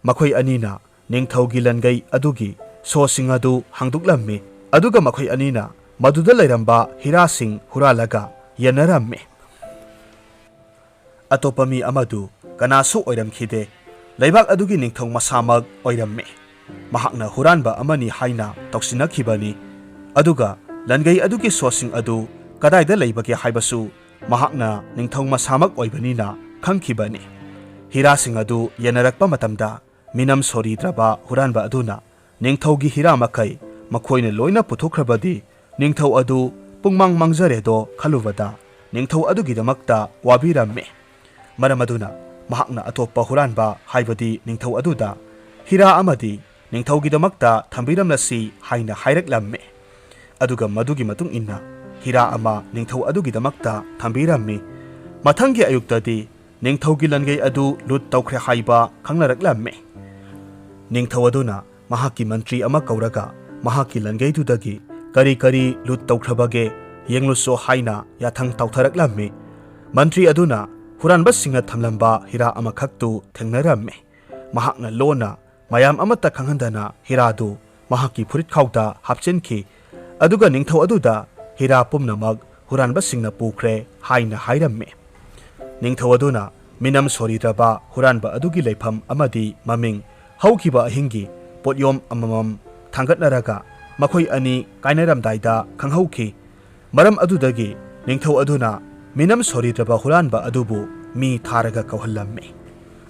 ꯃꯈꯣꯏ ꯑꯅꯤꯅ ꯅꯤꯡꯊꯧꯒꯤ ꯂꯟꯒꯩ ꯑꯗꯨꯒꯤ ꯁꯣꯁꯤꯡ ꯑꯗꯨ ꯍꯥꯡꯗꯣꯛꯂꯝꯃꯤ, ꯑꯗꯨꯒ ꯃꯈꯣꯏ ꯑꯅꯤꯅ ꯃꯗꯨꯗ ꯂꯩꯔꯝꯕ ꯍꯤꯔꯥꯁꯤꯡ ꯍꯨꯔꯥꯜꯂꯒ ꯌꯦꯟꯅꯔꯝꯃꯤ꯫ ꯑꯇꯣꯞꯄ ꯃꯤ ꯑꯃꯗꯨ ꯀꯅꯥꯁꯨ ꯑꯣꯏꯔꯝꯈꯤꯗꯦ꯫ ꯂꯩꯕꯥꯛ ꯑꯗꯨꯒꯤ ꯅꯤꯡꯊꯧ ꯃꯁꯥꯃꯛ ꯑꯣꯏꯔꯝꯃꯤ꯫ ꯃꯍꯥꯛꯅ ꯍꯨꯔꯥꯟꯕ ꯑꯃꯅꯤ ꯍꯥꯏꯅ ꯇꯧꯁꯤꯟꯅꯈꯤꯕꯅꯤ꯫ ꯑꯗꯨꯒ ꯂꯟꯒꯩ ꯑꯗꯨꯒꯤ ꯁꯣꯁꯤꯡ ꯑꯗꯨ ꯀꯗꯥꯏꯗ ꯂꯩꯕꯒꯦ ꯍꯥꯏꯕꯁꯨ ꯃꯍꯥꯛꯅ ꯅꯤꯡꯊꯧ ꯃꯁꯥꯃꯛ ꯑꯣꯏꯕꯅꯤꯅ ꯈꯪꯈꯤꯕꯅꯤ꯫ ꯍꯤꯔꯥꯁꯤꯡ ꯑꯗꯨ ꯌꯦꯟꯅꯔꯛꯄ ꯃꯇꯝꯗ ꯃꯤꯅꯝ ꯁꯣꯔꯤꯗ꯭ꯔꯕ ꯍꯨꯔꯥꯟꯕ ꯑꯗꯨꯅ ꯅꯤꯡꯊꯧꯒꯤ ꯍꯤꯔꯥ ꯃꯈꯩ ꯃꯈꯣꯏꯅ ꯂꯣꯏꯅ ꯄꯨꯊꯣꯛꯈ꯭ꯔꯕꯗꯤ ꯅꯤꯡꯊꯧ ꯑꯗꯨ ꯄꯨꯡꯃꯥꯡ ꯃꯥꯡꯖꯔꯦꯗꯣ ꯈꯜꯂꯨꯕꯗ ꯅꯤꯡꯊꯧ ꯑꯗꯨꯒꯤꯗꯃꯛꯇ ꯋꯥꯕꯤꯔꯝꯃꯤ꯫ ꯃꯔꯝ ꯑꯗꯨꯅ ꯃꯍꯥꯛꯅ ꯑꯇꯣꯞꯄ ꯍꯨꯔꯥꯟꯕ, ꯍꯥꯏꯕꯗꯤ ꯅꯤꯡꯊꯧ ꯑꯗꯨꯗ ꯍꯤꯔꯥ ꯑꯃꯗꯤ ꯅꯤꯡꯊꯧꯒꯤꯗꯃꯛꯇ ꯊꯝꯕꯤꯔꯝꯂꯁꯤ ꯍꯥꯏꯅ ꯍꯥꯏꯔꯛꯂꯝꯃꯤ꯫ ꯑꯗꯨꯒ ꯃꯗꯨꯒꯤ ꯃꯇꯨꯡ ꯏꯟꯅ ꯍꯤꯔꯥ ꯑꯃ ꯅꯤꯡꯊꯧ ꯑꯗꯨꯒꯤꯗꯃꯛꯇ ꯊꯝꯕꯤꯔꯝꯃꯤ꯫ ꯃꯊꯪꯒꯤ ꯑꯌꯨꯛꯇꯗꯤ ꯅꯤꯡꯊꯧꯒꯤ ꯂꯟꯒꯩ ꯑꯗꯨ ꯂꯨꯠ ꯇꯧꯈ꯭ꯔꯦ ꯍꯥꯏꯕ ꯈꯪꯅꯔꯛꯂꯝꯃꯤ꯫ ꯅꯤꯡꯊꯧ ꯑꯗꯨꯅ ꯃꯍꯥꯛꯀꯤ ꯃꯟꯇ꯭ꯔꯤ ꯑꯃ ꯀꯧꯔꯒ ꯃꯍꯥꯛꯀꯤ ꯂꯟꯒꯩꯗꯨꯗꯒꯤ ꯀꯔꯤ ꯀꯔꯤ ꯂꯨꯠ ꯇꯧꯈ꯭ꯔꯕꯒꯦ ꯌꯦꯡꯂꯨꯁꯣ ꯍꯥꯏꯅ ꯌꯥꯊꯪ ꯇꯧꯊꯔꯛꯂꯝꯃꯤ꯫ ꯃꯟꯇ꯭ꯔꯤ ꯑꯗꯨꯅ ꯍꯨꯔꯥꯟꯕꯁꯤꯡꯅ ꯊꯝꯂꯝꯕ ꯍꯤꯔꯥ ꯑꯃꯈꯛꯇꯨ ꯊꯦꯡꯅꯔꯝꯃꯤ꯫ ꯃꯍꯥꯛꯅ ꯂꯣꯟꯅ ꯃꯌꯥꯝ ꯑꯃꯠꯇ ꯈꯪꯍꯟꯗꯅ ꯍꯤꯔꯥꯗꯨ ꯃꯍꯥꯛꯀꯤ ꯐꯨꯔꯤꯠꯈꯥꯎꯗ ꯍꯥꯞꯆꯤꯟꯈꯤ꯫ ꯑꯗꯨꯒ ꯅꯤꯡꯊꯧ ꯑꯗꯨꯗ ꯍꯤꯔꯥ ꯄꯨꯝꯅꯃꯛ ꯍꯨꯔꯥꯟꯕꯁꯤꯡꯅ ꯄꯨꯈ꯭ꯔꯦ ꯍꯥꯏꯅ ꯍꯥꯏꯔꯝꯃꯤ꯫ ꯅꯤꯡꯊꯧ ꯑꯗꯨꯅ ꯃꯤꯅꯝ ꯁꯣꯔꯤꯗ꯭ꯔꯕ ꯍꯨꯔꯥꯟꯕ ꯑꯗꯨꯒꯤ ꯂꯩꯐꯝ ꯑꯃꯗꯤ ꯃꯃꯤꯡ, ꯍꯧꯈꯤꯕ ꯑꯍꯤꯡꯒꯤ ꯄꯣꯠꯌꯣꯝ ꯑꯃꯃꯝ ꯊꯥꯡꯒꯠꯅꯔꯒ ꯃꯈꯣꯏ ꯑꯅꯤ ꯀꯥꯏꯅꯔꯝꯗꯥꯏꯗ ꯈꯪꯍꯧꯈꯤ꯫ ꯃꯔꯝ ꯑꯗꯨꯗꯒꯤ ꯅꯤꯡꯊꯧ ꯑꯗꯨꯅ ꯃꯤꯅꯝ ꯁꯣꯔꯤꯗ꯭ꯔꯕ ꯍꯨꯔꯥꯟꯕ ꯑꯗꯨꯕꯨ ꯃꯤ ꯊꯥꯔꯒ ꯀꯧꯍꯜꯂꯝꯃꯤ꯫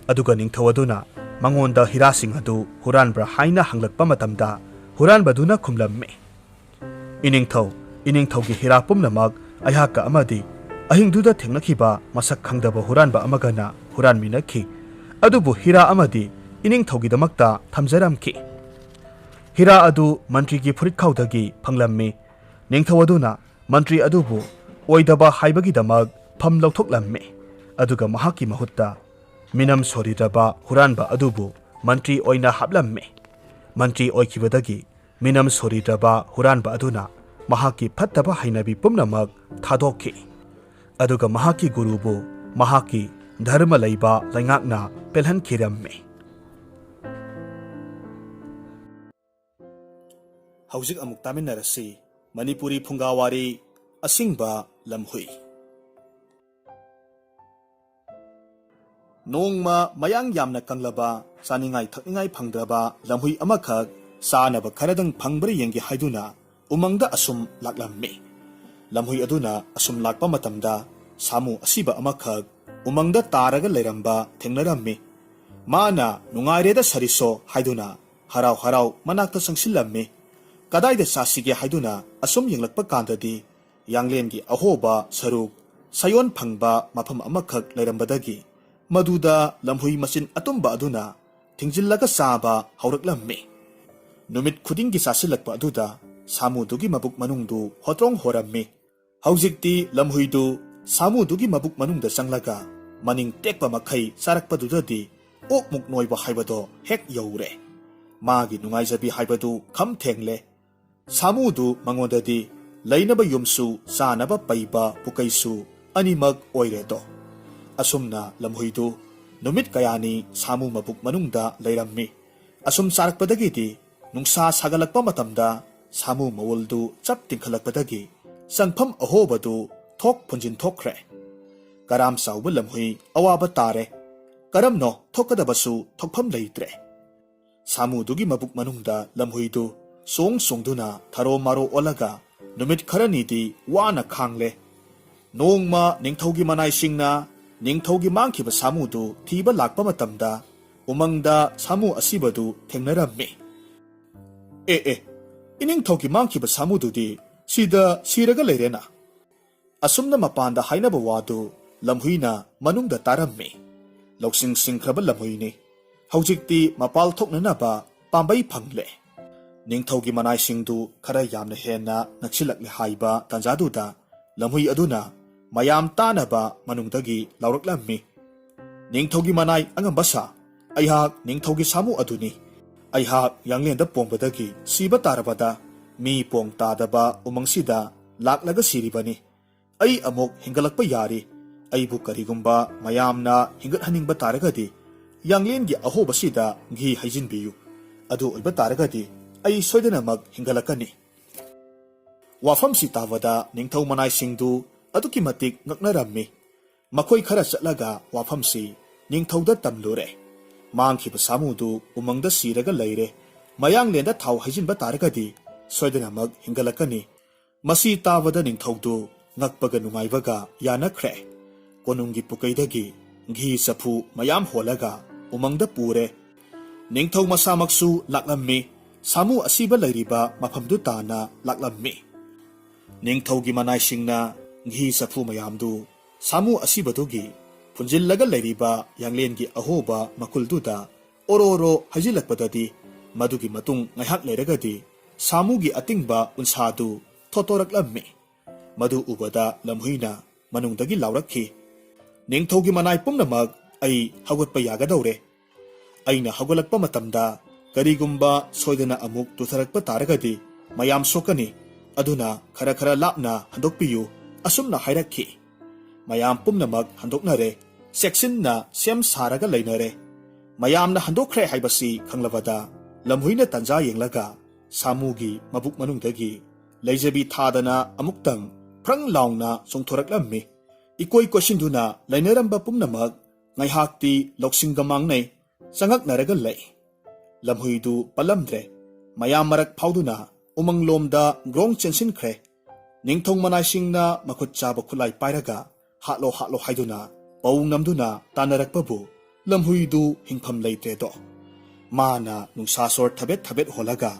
ꯑꯗꯨꯒ ꯅꯤꯡꯊꯧ ꯑꯗꯨꯅ ꯃꯉꯣꯟꯗ ꯍꯤꯔꯥꯁꯤꯡ ꯑꯗꯨ ꯍꯨꯔꯥꯟꯕ꯭ꯔꯥ ꯍꯥꯏꯅ ꯍꯪꯂꯛꯄ ꯃꯇꯝꯗ, ꯍꯨꯔꯥꯟꯕꯗꯨꯅ ꯈꯨꯝꯂꯝꯃꯤ, "ꯏꯅꯤꯡꯊꯧ, ꯏꯅꯤꯡꯊꯧꯒꯤ ꯍꯤꯔꯥ ꯄꯨꯝꯅꯃꯛ ꯑꯩꯍꯥꯛꯀ ꯑꯃꯗꯤ ꯑꯍꯤꯡꯗꯨꯗ ꯊꯦꯡꯅꯈꯤꯕ ꯃꯁꯛ ꯈꯪꯗꯕ ꯍꯨꯔꯥꯟꯕ ꯑꯃꯒꯅ ꯍꯨꯔꯥꯟꯃꯤꯟꯅꯈꯤ꯫ ꯑꯗꯨꯕꯨ ꯍꯤꯔꯥ ꯑꯃꯗꯤ ꯏꯅꯤꯡꯊꯧꯒꯤꯗꯃꯛꯇ ꯊꯝꯖꯔꯝꯈꯤ꯫" ꯍꯤꯔꯥ ꯑꯗꯨ ꯃꯟꯇ꯭ꯔꯤꯒꯤ ꯐꯨꯔꯤꯠꯈꯥꯎꯗꯒꯤ ꯐꯪꯂꯝꯃꯤ꯫ ꯅꯤꯡꯊꯧ ꯑꯗꯨꯅ ꯃꯟꯇ꯭ꯔꯤ ꯑꯗꯨꯕꯨ ꯑꯣꯏꯗꯕ ꯍꯥꯏꯕꯒꯤꯗꯃꯛ ꯐꯝ ꯂꯧꯊꯣꯛꯂꯝꯃꯤ꯫ ꯑꯗꯨꯒ ꯃꯍꯥꯛꯀꯤ ꯃꯍꯨꯠꯇ ꯃꯤꯅꯝ ꯁꯣꯔꯤꯗ꯭ꯔꯕ ꯍꯨꯔꯥꯟꯕ ꯑꯗꯨꯕꯨ ꯃꯟꯇ꯭ꯔꯤ ꯑꯣꯏꯅ ꯍꯥꯞꯂꯝꯃꯤ꯫ ꯃꯟꯇ꯭ꯔꯤ ꯑꯣꯏꯈꯤꯕꯗꯒꯤ ꯃꯤꯅꯝ ꯁꯣꯔꯤꯗ꯭ꯔꯕ ꯍꯨꯔꯥꯟꯕ ꯑꯗꯨꯅ ꯃꯍꯥꯛꯀꯤ ꯐꯠꯇꯕ ꯍꯩꯅꯕꯤ ꯄꯨꯝꯅꯃꯛ ꯊꯥꯗꯣꯛꯈꯤ꯫ ꯑꯗꯨꯒ ꯃꯍꯥꯛꯀꯤ ꯒꯨꯔꯨꯕꯨ ꯃꯍꯥꯛꯀꯤ ꯙꯔꯃ ꯂꯩꯕ ꯂꯩꯉꯥꯛꯅ ꯄꯦꯜꯍꯟꯈꯤꯔꯝꯃꯤ꯫ ꯍꯧꯖꯤꯛ ꯑꯃꯨꯛ ꯇꯥꯃꯤꯟꯅꯔꯁꯤ ꯃꯅꯤꯄꯨꯔꯤ ꯐꯨꯡꯒꯥꯋꯥꯔꯤ, ꯑꯁꯤꯡꯕ ꯂꯝꯍꯨꯏ꯫ ꯅꯣꯡꯃ ꯃꯌꯥꯡ ꯌꯥꯝꯅ ꯀꯪꯂꯕ, ꯆꯥꯅꯤꯡꯉꯥꯏ ꯊꯛꯅꯤꯡꯉꯥꯏ ꯐꯪꯗ꯭ꯔꯕ ꯂꯝꯍꯨꯏ ꯑꯃꯈꯛ ꯆꯥꯅꯕ ꯈꯔꯗꯪ ꯐꯪꯕ꯭ꯔꯥ ꯌꯦꯡꯒꯦ ꯍꯥꯏꯗꯨꯅ ꯎꯃꯪꯗ ꯑꯁꯨꯝ ꯂꯥꯛꯂꯝꯃꯤ꯫ ꯂꯝꯍꯨꯏ ꯑꯗꯨꯅ ꯑꯁꯨꯝ ꯂꯥꯛꯄ ꯃꯇꯝꯗ ꯁꯥꯃꯨ ꯑꯁꯤꯕ ꯑꯃꯈꯛ ꯎꯃꯪꯗ ꯇꯥꯔꯒ ꯂꯩꯔꯝꯕ ꯊꯦꯡꯅꯔꯝꯃꯤ꯫ ꯃꯥꯅ "ꯅꯨꯡꯉꯥꯏꯔꯦꯗ ꯁꯔꯤꯁꯣ" ꯍꯥꯏꯗꯨꯅ ꯍꯔꯥꯎ ꯍꯔꯥꯎ ꯃꯅꯥꯛꯇ ꯆꯪꯁꯤꯜꯂꯝꯃꯤ꯫ ꯀꯗꯥꯏꯗ ꯆꯥꯁꯤꯒꯦ ꯍꯥꯏꯗꯨꯅ ꯑꯁꯨꯝ ꯌꯦꯡꯂꯛꯄ ꯀꯥꯟꯗꯗꯤ, ꯌꯥꯡꯂꯦꯟꯒꯤ ꯑꯍꯣꯕ ꯁꯔꯨꯛ ꯁꯥꯌꯣꯟ ꯐꯪꯕ ꯃꯐꯝ ꯑꯃꯈꯛ ꯂꯩꯔꯝꯕꯗꯒꯤ ꯃꯗꯨꯗ ꯂꯝꯍꯨꯏ ꯃꯆꯤꯟ ꯑꯇꯨꯝꯕ ꯑꯗꯨꯅ ꯊꯤꯡꯖꯤꯜꯂꯒ ꯆꯥꯕ ꯍꯧꯔꯛꯂꯝꯃꯤ꯫ ꯅꯨꯃꯤꯠ ꯈꯨꯗꯤꯡꯒꯤ ꯆꯥꯁꯤꯜꯂꯛꯄ ꯑꯗꯨꯗ ꯁꯥꯃꯨꯗꯨꯒꯤ ꯃꯕꯨꯛ ꯃꯅꯨꯡꯗꯨ ꯍꯣꯇ꯭ꯔꯣꯡ ꯍꯣꯔꯝꯃꯤ꯫ ꯍꯧꯖꯤꯛꯇꯤ ꯂꯝꯍꯨꯏꯗꯨ ꯁꯥꯃꯨꯗꯨꯒꯤ ꯃꯕꯨꯛ ꯃꯅꯨꯡꯗ ꯆꯪꯂꯒ ꯃꯅꯤꯡ ꯇꯦꯛꯄ ꯃꯈꯩ ꯆꯥꯔꯛꯄꯗꯨꯗꯗꯤ ꯑꯣꯛꯃꯨꯛ ꯅꯣꯏꯕ ꯍꯥꯏꯕꯗꯣ ꯍꯦꯛ ꯌꯧꯔꯦ꯫ ꯃꯥꯒꯤ ꯅꯨꯡꯉꯥꯏꯖꯕꯤ ꯍꯥꯏꯕꯗꯨ ꯈꯝ ꯊꯦꯡꯂꯦ꯫ ꯁꯥꯃꯨꯗꯨ ꯃꯉꯣꯟꯗꯗꯤ ꯂꯩꯅꯕ ꯌꯨꯝꯁꯨ ꯆꯥꯅꯕ ꯄꯩꯕ ꯄꯨꯀꯩꯁꯨ ꯑꯅꯤꯃꯛ ꯑꯣꯏꯔꯦꯗꯣ꯫ ꯑꯁꯨꯝꯅ ꯂꯝꯍꯨꯏꯗꯨ ꯅꯨꯃꯤꯠ ꯀꯌꯥꯅꯤ ꯁꯥꯃꯨ ꯃꯕꯨꯛ ꯃꯅꯨꯡꯗ ꯂꯩꯔꯝꯃꯤ꯫ ꯑꯁꯨꯝ ꯆꯥꯔꯛꯄꯗꯒꯤꯗꯤ ꯅꯨꯡꯁꯥ ꯁꯥꯒꯠꯂꯛꯄ ꯃꯇꯝꯗ ꯁꯥꯃꯨ ꯃꯎꯜꯗꯨ ꯆꯞ ꯇꯤꯡꯈꯠꯂꯛꯄꯗꯒꯤ ꯆꯪꯐꯝ ꯑꯍꯣꯕꯗꯨ ꯊꯣꯛ ꯐꯨꯟꯖꯤꯟ ꯊꯣꯛꯈ꯭ꯔꯦ꯫ ꯀꯔꯥꯝ ꯆꯥꯎꯕ ꯂꯝꯍꯨꯏ ꯑꯋꯥꯕ ꯇꯥꯔꯦ꯫ ꯀꯔꯝꯅꯣ ꯊꯣꯛꯀꯗꯕꯁꯨ ꯊꯣꯛꯐꯝ ꯂꯩꯇ꯭ꯔꯦ꯫ ꯁꯥꯃꯨꯗꯨꯒꯤ ꯃꯕꯨꯛ ꯃꯅꯨꯡꯗ ꯂꯝꯍꯨꯏꯗꯨ ꯆꯣꯡ ꯆꯣꯡꯗꯨꯅ ꯊꯔꯣ ꯃꯥꯔꯣ ꯑꯣꯜꯂꯒ ꯅꯨꯃꯤꯠ ꯈꯔꯅꯤꯗꯤ ꯋꯥꯅ ꯈꯥꯡꯂꯦ꯫ ꯅꯣꯡꯃ ꯅꯤꯡꯊꯧꯒꯤ ꯃꯅꯥꯏꯁꯤꯡꯅ ꯅꯤꯡꯊꯧꯒꯤ ꯃꯥꯡꯈꯤꯕ ꯁꯥꯃꯨꯗꯨ ꯊꯤꯕ ꯂꯥꯛꯄ ꯃꯇꯝꯗ ꯎꯃꯪꯗ ꯁꯥꯃꯨ ꯑꯁꯤꯕꯗꯨ ꯊꯦꯡꯅꯔꯝꯃꯤ꯫ "ꯑꯦ ꯑꯦ, ꯏꯅꯤꯡꯊꯧꯒꯤ ꯃꯥꯡꯈꯤꯕ ꯁꯥꯃꯨꯗꯨꯗꯤ ꯁꯤꯗ ꯁꯤꯔꯒ ꯂꯩꯔꯦꯅ?" ꯑꯁꯨꯝꯅ ꯃꯄꯥꯟꯗ ꯍꯥꯏꯅꯕ ꯋꯥꯗꯨ ꯂꯝꯍꯨꯏꯅ ꯃꯅꯨꯡꯗ ꯇꯥꯔꯝꯃꯤ꯫ ꯂꯧꯁꯤꯡ ꯁꯤꯡꯈ꯭ꯔꯕ ꯂꯝꯍꯨꯏꯅꯤ꯫ ꯍꯧꯖꯤꯛꯇꯤ ꯃꯄꯥꯜ ꯊꯣꯛꯅꯅꯕ ꯄꯥꯝꯕꯩ ꯐꯪꯂꯦ꯫ ꯅꯤꯡꯊꯧꯒꯤ ꯃꯅꯥꯏꯁꯤꯡꯗꯨ ꯈꯔ ꯌꯥꯝꯅ ꯍꯦꯟꯅ ꯅꯛꯁꯤꯜꯂꯛꯂꯦ ꯍꯥꯏꯕ ꯇꯥꯟꯖꯥꯗꯨꯗ ꯂꯝꯍꯨꯏ ꯑꯗꯨꯅ ꯃꯌꯥꯝ ꯇꯥꯅꯕ ꯃꯅꯨꯡꯗꯒꯤ ꯂꯥꯎꯔꯛꯂꯝꯃꯤ, "ꯅꯤꯡꯊꯧꯒꯤ ꯃꯅꯥꯏ ꯑꯉꯝꯕ ꯁꯥ, ꯑꯩꯍꯥꯛ ꯅꯤꯡꯊꯧꯒꯤ ꯁꯥꯃꯨ ꯑꯗꯨꯅꯤ꯫ ꯑꯩꯍꯥꯛ ꯌꯥꯡꯂꯦꯟꯗ ꯄꯣꯡꯕꯗꯒꯤ ꯁꯤꯕ ꯇꯥꯔꯕꯗ ꯃꯤ ꯄꯣꯡ ꯇꯥꯗꯕ ꯎꯃꯪꯁꯤꯗ ꯂꯥꯛꯂꯒ ꯁꯤꯔꯤꯕꯅꯤ꯫ ꯑꯩ ꯑꯃꯨꯛ ꯍꯤꯡꯒꯠꯂꯛꯄ ꯌꯥꯔꯤ꯫ ꯑꯩꯕꯨ ꯀꯔꯤꯒꯨꯝꯕ ꯃꯌꯥꯝꯅ ꯍꯤꯡꯒꯠꯍꯟꯅꯤꯡꯕ ꯇꯥꯔꯒꯗꯤ ꯌꯥꯡꯂꯦꯟꯒꯤ ꯑꯍꯣꯕꯁꯤꯗ ꯘꯤ ꯍꯩꯖꯤꯟꯕꯤꯌꯨ꯫ ꯑꯗꯨ ꯑꯣꯏꯕ ꯇꯥꯔꯒꯗꯤ ꯑꯩ ꯁꯣꯏꯗꯅꯃꯛ ꯍꯤꯡꯒꯠꯂꯛꯀꯅꯤ"꯫ ꯋꯥꯐꯝꯁꯤ ꯇꯥꯕꯗ ꯅꯤꯡꯊꯧ ꯃꯅꯥꯏꯁꯤꯡꯗꯨ ꯑꯗꯨꯛꯀꯤ ꯃꯇꯤꯛ ꯉꯛꯅꯔꯝꯃꯤ꯫ ꯃꯈꯣꯏ ꯈꯔ ꯆꯠꯂꯒ ꯋꯥꯐꯝꯁꯤ ꯅꯤꯡꯊꯧꯗ ꯇꯝꯂꯨꯔꯦ꯫ ꯃꯥꯡꯈꯤꯕ ꯁꯥꯃꯨꯗꯨ ꯎꯃꯪꯗ ꯁꯤꯔꯒ ꯂꯩꯔꯦ꯫ ꯃꯌꯥꯡꯂꯦꯟꯗ ꯊꯥꯎ ꯍꯩꯖꯤꯟꯕ ꯇꯥꯔꯒꯗꯤ ꯁꯣꯏꯗꯅꯃꯛ ꯍꯤꯡꯒꯠꯂꯛꯀꯅꯤ꯫ ꯃꯁꯤ ꯇꯥꯕꯗ ꯅꯤꯡꯊꯧꯗꯨ ꯉꯛꯄꯒ ꯅꯨꯡꯉꯥꯏꯕꯒ ꯌꯥꯅꯈ꯭ꯔꯦ꯫ ꯀꯣꯅꯨꯡꯒꯤ ꯄꯨꯀꯩꯗꯒꯤ ꯘꯤ ꯆꯐꯨ ꯃꯌꯥꯝ ꯍꯣꯜꯂꯒ ꯎꯃꯪꯗ ꯄꯨꯔꯦ꯫ ꯅꯤꯡꯊꯧ ꯃꯁꯥꯃꯛꯁꯨ ꯂꯥꯛꯂꯝꯃꯤ꯫ ꯁꯥꯃꯨ ꯑꯁꯤꯕ ꯂꯩꯔꯤꯕ ꯃꯐꯝꯗꯨ ꯇꯥꯅ ꯂꯥꯛꯂꯝꯃꯤ꯫ ꯅꯤꯡꯊꯧꯒꯤ ꯃꯅꯥꯏꯁꯤꯡꯅ ꯘꯤ ꯆꯐꯨ ꯃꯌꯥꯝꯗꯨ ꯁꯥꯃꯨ ꯑꯁꯤꯕꯗꯨꯒꯤ ꯐꯨꯟꯖꯤꯜꯂꯒ ꯂꯩꯔꯤꯕ ꯌꯥꯡꯂꯦꯟꯒꯤ ꯑꯍꯣꯕ ꯃꯈꯨꯜꯗꯨꯗ ꯑꯣꯔꯣ ꯑꯣꯔꯣ ꯍꯩꯖꯤꯜꯂꯛꯄꯗꯗꯤ, ꯃꯗꯨꯒꯤ ꯃꯇꯨꯡ ꯉꯥꯏꯍꯥꯛ ꯂꯩꯔꯒꯗꯤ ꯁꯥꯃꯨꯒꯤ ꯑꯇꯤꯡꯕ ꯎꯟꯁꯥꯗꯨ ꯊꯣꯠꯇꯣꯔꯛꯂꯝꯃꯤ꯫ ꯃꯗꯨ ꯎꯕꯗ ꯂꯝꯍꯨꯏꯅ ꯃꯅꯨꯡꯗꯒꯤ ꯂꯥꯎꯔꯛꯈꯤ, "ꯅꯤꯡꯊꯧꯒꯤ ꯃꯅꯥꯏ ꯄꯨꯝꯅꯃꯛ, ꯑꯩ ꯍꯧꯒꯠꯄ ꯌꯥꯒꯗꯧꯔꯦ꯫ ꯑꯩꯅ ꯍꯧꯒꯠꯂꯛꯄ ꯃꯇꯝꯗ ꯀꯔꯤꯒꯨꯝꯕ ꯁꯣꯏꯗꯅ ꯑꯃꯨꯛ ꯇꯨꯊꯔꯛꯄ ꯇꯥꯔꯒꯗꯤ ꯃꯌꯥꯝ ꯁꯣꯛꯀꯅꯤ꯫ ꯑꯗꯨꯅ ꯈꯔ ꯈꯔ ꯂꯥꯞꯅ ꯍꯟꯗꯣꯛꯄꯤꯌꯨ," ꯑꯁꯨꯝꯅ ꯍꯥꯏꯔꯛꯈꯤ꯫ ꯃꯌꯥꯝ ꯄꯨꯝꯅꯃꯛ ꯍꯟꯗꯣꯛꯅꯔꯦ꯫ ꯆꯦꯛꯁꯤꯟꯅ ꯁꯦꯝ ꯁꯥꯔꯒ ꯂꯩꯅꯔꯦ꯫ ꯃꯌꯥꯝꯅ ꯍꯟꯗꯣꯛꯈ꯭ꯔꯦ ꯍꯥꯏꯕꯁꯤ ꯈꯪꯂꯕꯗ, ꯂꯝꯍꯨꯏꯅ ꯇꯟꯖꯥ ꯌꯦꯡꯂꯒ ꯁꯥꯃꯨꯒꯤ ꯃꯕꯨꯛ ꯃꯅꯨꯡꯗꯒꯤ ꯂꯩꯖꯕꯤ ꯊꯥꯗꯅ ꯑꯃꯨꯛꯇꯪ ꯐ꯭ꯔꯪ ꯂꯥꯎꯅ ꯆꯣꯡꯊꯣꯔꯛꯂꯝꯃꯤ꯫ ꯏꯀꯣꯏ ꯀꯣꯏꯁꯤꯟꯗꯨꯅ ꯂꯩꯅꯔꯝꯕ ꯄꯨꯝꯅꯃꯛ ꯉꯥꯏꯍꯥꯛꯇꯤ ꯂꯧꯁꯤꯡꯒ ꯃꯥꯡꯅꯩ꯫ ꯆꯉꯛꯅꯔꯒ ꯂꯩ꯫ ꯂꯝꯍꯨꯏꯗꯨ ꯄꯜꯂꯝꯗ꯭ꯔꯦ꯫ ꯃꯌꯥꯝ ꯃꯔꯛ ꯐꯥꯎꯗꯨꯅ ꯎꯃꯪꯂꯣꯝꯗ ꯒ꯭ꯔꯣꯡ ꯆꯦꯟꯁꯤꯟꯈ꯭ꯔꯦ꯫ ꯅꯤꯡꯊꯧ ꯃꯅꯥꯏꯁꯤꯡꯅ ꯃꯈꯨꯠ ꯆꯥꯕ ꯈꯨꯠꯂꯥꯏ ꯄꯥꯏꯔꯒ "ꯍꯥꯠꯂꯣ, ꯍꯥꯠꯂꯣ" ꯍꯥꯏꯗꯨꯅ ꯄꯧ ꯅꯝꯗꯨꯅ ꯇꯥꯟꯅꯔꯛꯄꯕꯨ ꯂꯝꯍꯨꯏꯗꯨ ꯍꯤꯡꯐꯝ ꯂꯩꯇ꯭ꯔꯦꯗꯣ꯫ ꯃꯥꯅ ꯅꯨꯡꯁꯥ ꯁꯣꯔ ꯊꯕꯦꯠ ꯊꯕꯦꯠ ꯍꯣꯜꯂꯒ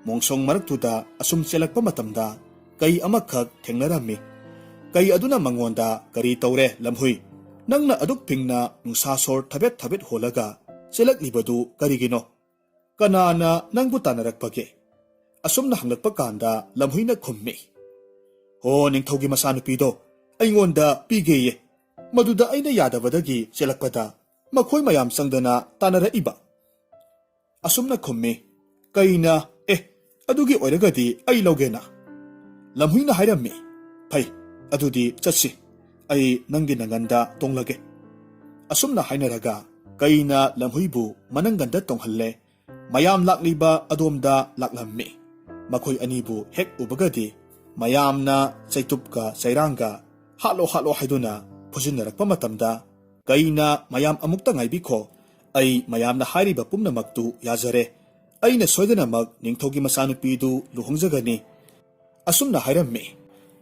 ꯃꯣꯡꯁꯣꯡ ꯃꯔꯛꯇꯨꯗ ꯑꯁꯨꯝ ꯆꯦꯜꯂꯛꯄ ꯃꯇꯝꯗ, ꯀꯩ ꯑꯃꯈꯛ ꯊꯦꯡꯅꯔꯝꯃꯤ꯫ ꯀꯩ ꯑꯗꯨꯅ ꯃꯉꯣꯟꯗ, "ꯀꯔꯤ ꯇꯧꯔꯦ, ꯂꯝꯍꯨꯏ? ꯅꯪꯅ ꯑꯗꯨꯛ ꯐꯤꯡꯅ ꯅꯨꯡꯁꯥ ꯁꯣꯔ ꯊꯕꯦꯠ ꯊꯕꯦꯠ ꯍꯣꯜꯂꯒ ꯆꯦꯜꯂꯛꯂꯤꯕꯗꯨ ꯀꯔꯤꯒꯤꯅꯣ? ꯀꯅꯥꯅ ꯅꯪꯕꯨ ꯇꯥꯟꯅꯔꯛꯄꯒꯦ?" ꯑꯁꯨꯝꯅ ꯍꯪꯂꯛꯄ ꯀꯥꯟꯗ ꯂꯝꯍꯨꯏꯅ ꯈꯨꯝꯃꯤ, "ꯍꯣ, ꯅꯤꯡꯊꯧꯒꯤ ꯃꯆꯥꯅꯨꯄꯤꯗꯣ ꯑꯩꯉꯣꯟꯗ ꯄꯤꯒꯦꯌꯦ꯫ ꯃꯗꯨꯗ ꯑꯩꯅ ꯌꯥꯗꯕꯗꯒꯤ ꯆꯦꯜꯂꯛꯄꯗ ꯃꯈꯣꯏ ꯃꯌꯥꯝ ꯆꯪꯗꯅ ꯇꯥꯟꯅꯔꯛꯏꯕ꯫" ꯑꯁꯨꯝꯅ ꯈꯨꯝꯃꯤ꯫ "ꯀꯩꯅ? ꯑꯦ, ꯑꯗꯨꯒꯤ ꯑꯣꯏꯔꯒꯗꯤ ꯑꯩ ꯂꯧꯒꯦꯅ?" ꯂꯝꯍꯨꯏꯅ ꯍꯥꯏꯔꯝꯃꯤ꯫ "ꯐꯩ, ꯑꯗꯨꯗꯤ ꯆꯠꯁꯤ꯫ ꯑꯩ ꯅꯪꯒꯤ ꯅꯪꯒꯟꯗ ꯇꯣꯡꯂꯒꯦ꯫" ꯑꯁꯨꯝꯅ ꯍꯥꯏꯅꯔꯒ ꯀꯩꯅ ꯂꯝꯍꯨꯏꯕꯨ ꯃꯅꯪꯒꯟꯗ ꯇꯣꯡꯍꯜꯂꯦ꯫ ꯃꯌꯥꯝ ꯂꯥꯛꯂꯤꯕ ꯑꯗꯣꯝꯗ ꯂꯥꯛꯂꯝꯃꯤ꯫ ꯃꯈꯣꯏ ꯑꯅꯤꯕꯨ ꯍꯦꯛ ꯎꯕꯒꯗꯤ ꯃꯌꯥꯝꯅ ꯆꯩꯇꯨꯞꯀ ꯆꯩꯔꯥꯡꯒ "ꯍꯥꯠꯂꯣ, ꯍꯥꯠꯂꯣ" ꯍꯥꯏꯗꯨꯅ ꯐꯨꯖꯤꯟꯅꯔꯛꯄ ꯃꯇꯝꯗ, ꯀꯩꯅ ꯃꯌꯥꯝ ꯑꯃꯨꯛꯇ ꯉꯥꯏꯕꯤꯈꯣ, ꯑꯩ ꯃꯌꯥꯝꯅ ꯍꯥꯏꯔꯤꯕ ꯄꯨꯝꯅꯃꯛꯇꯨ ꯌꯥꯖꯔꯦ꯫ ꯑꯩꯅ ꯁꯣꯏꯗꯅꯃꯛ ꯅꯤꯡꯊꯧꯒꯤ ꯃꯆꯥꯅꯨꯄꯤꯗꯨ ꯂꯨꯍꯣꯡꯖꯒꯅꯤ꯫ ꯑꯁꯨꯝꯅ ꯍꯥꯏꯔꯝꯃꯤ꯫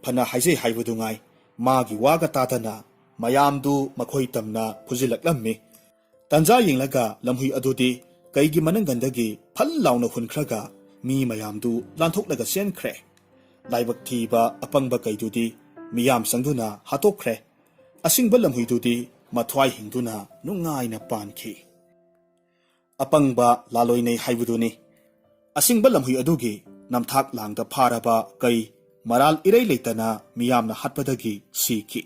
ꯐꯅ ꯍꯥꯏꯖꯩ ꯍꯥꯏꯕꯗꯨ ꯉꯥꯏ, ꯃꯥꯒꯤ ꯋꯥꯒ ꯇꯥꯗꯅ ꯃꯌꯥꯝꯗꯨ ꯃꯈꯣꯏ ꯇꯝꯅ ꯐꯨꯖꯤꯜꯂꯛꯂꯝꯃꯤ꯫ ꯇꯟꯖꯥ ꯌꯦꯡꯂꯒ ꯂꯝꯍꯨꯏ ꯑꯗꯨꯗꯤ ꯀꯩꯒꯤ ꯃꯅꯪꯒꯟꯗꯒꯤ ꯐꯜ ꯂꯥꯎꯅ ꯍꯨꯟꯈ꯭ꯔꯒ ꯃꯤ ꯃꯌꯥꯝꯗꯨ ꯂꯥꯟꯊꯣꯛꯂꯒ ꯆꯦꯟꯈ꯭ꯔꯦ꯫ ꯂꯥꯏꯕꯛ ꯊꯤꯕ ꯑꯄꯪꯕ ꯀꯩꯗꯨꯗꯤ ꯃꯤꯌꯥꯝ ꯆꯪꯗꯨꯅ ꯍꯥꯠꯇꯣꯛꯈ꯭ꯔꯦ꯫ ꯑꯁꯤꯡꯕ ꯂꯝꯍꯨꯏꯗꯨꯗꯤ ꯃꯊ꯭ꯋꯥꯏ ꯍꯤꯡꯗꯨꯅ ꯅꯨꯡꯉꯥꯏꯅ ꯄꯥꯟꯈꯤ꯫ ꯑꯄꯪꯕ ꯂꯥꯂꯣꯏꯅꯩ ꯍꯥꯏꯕꯗꯨꯅꯤ꯫ ꯑꯁꯤꯡꯕ ꯂꯝꯍꯨꯏ ꯑꯗꯨꯒꯤ ꯅꯝꯊꯥꯛ ꯂꯥꯡꯗ ꯐꯥꯔꯕ ꯀꯩ ꯃꯔꯥꯜ ꯏꯔꯩ ꯂꯩꯇꯅ ꯃꯤꯌꯥꯝꯅ ꯍꯥꯠꯄꯗꯒꯤ ꯁꯤꯈꯤ꯫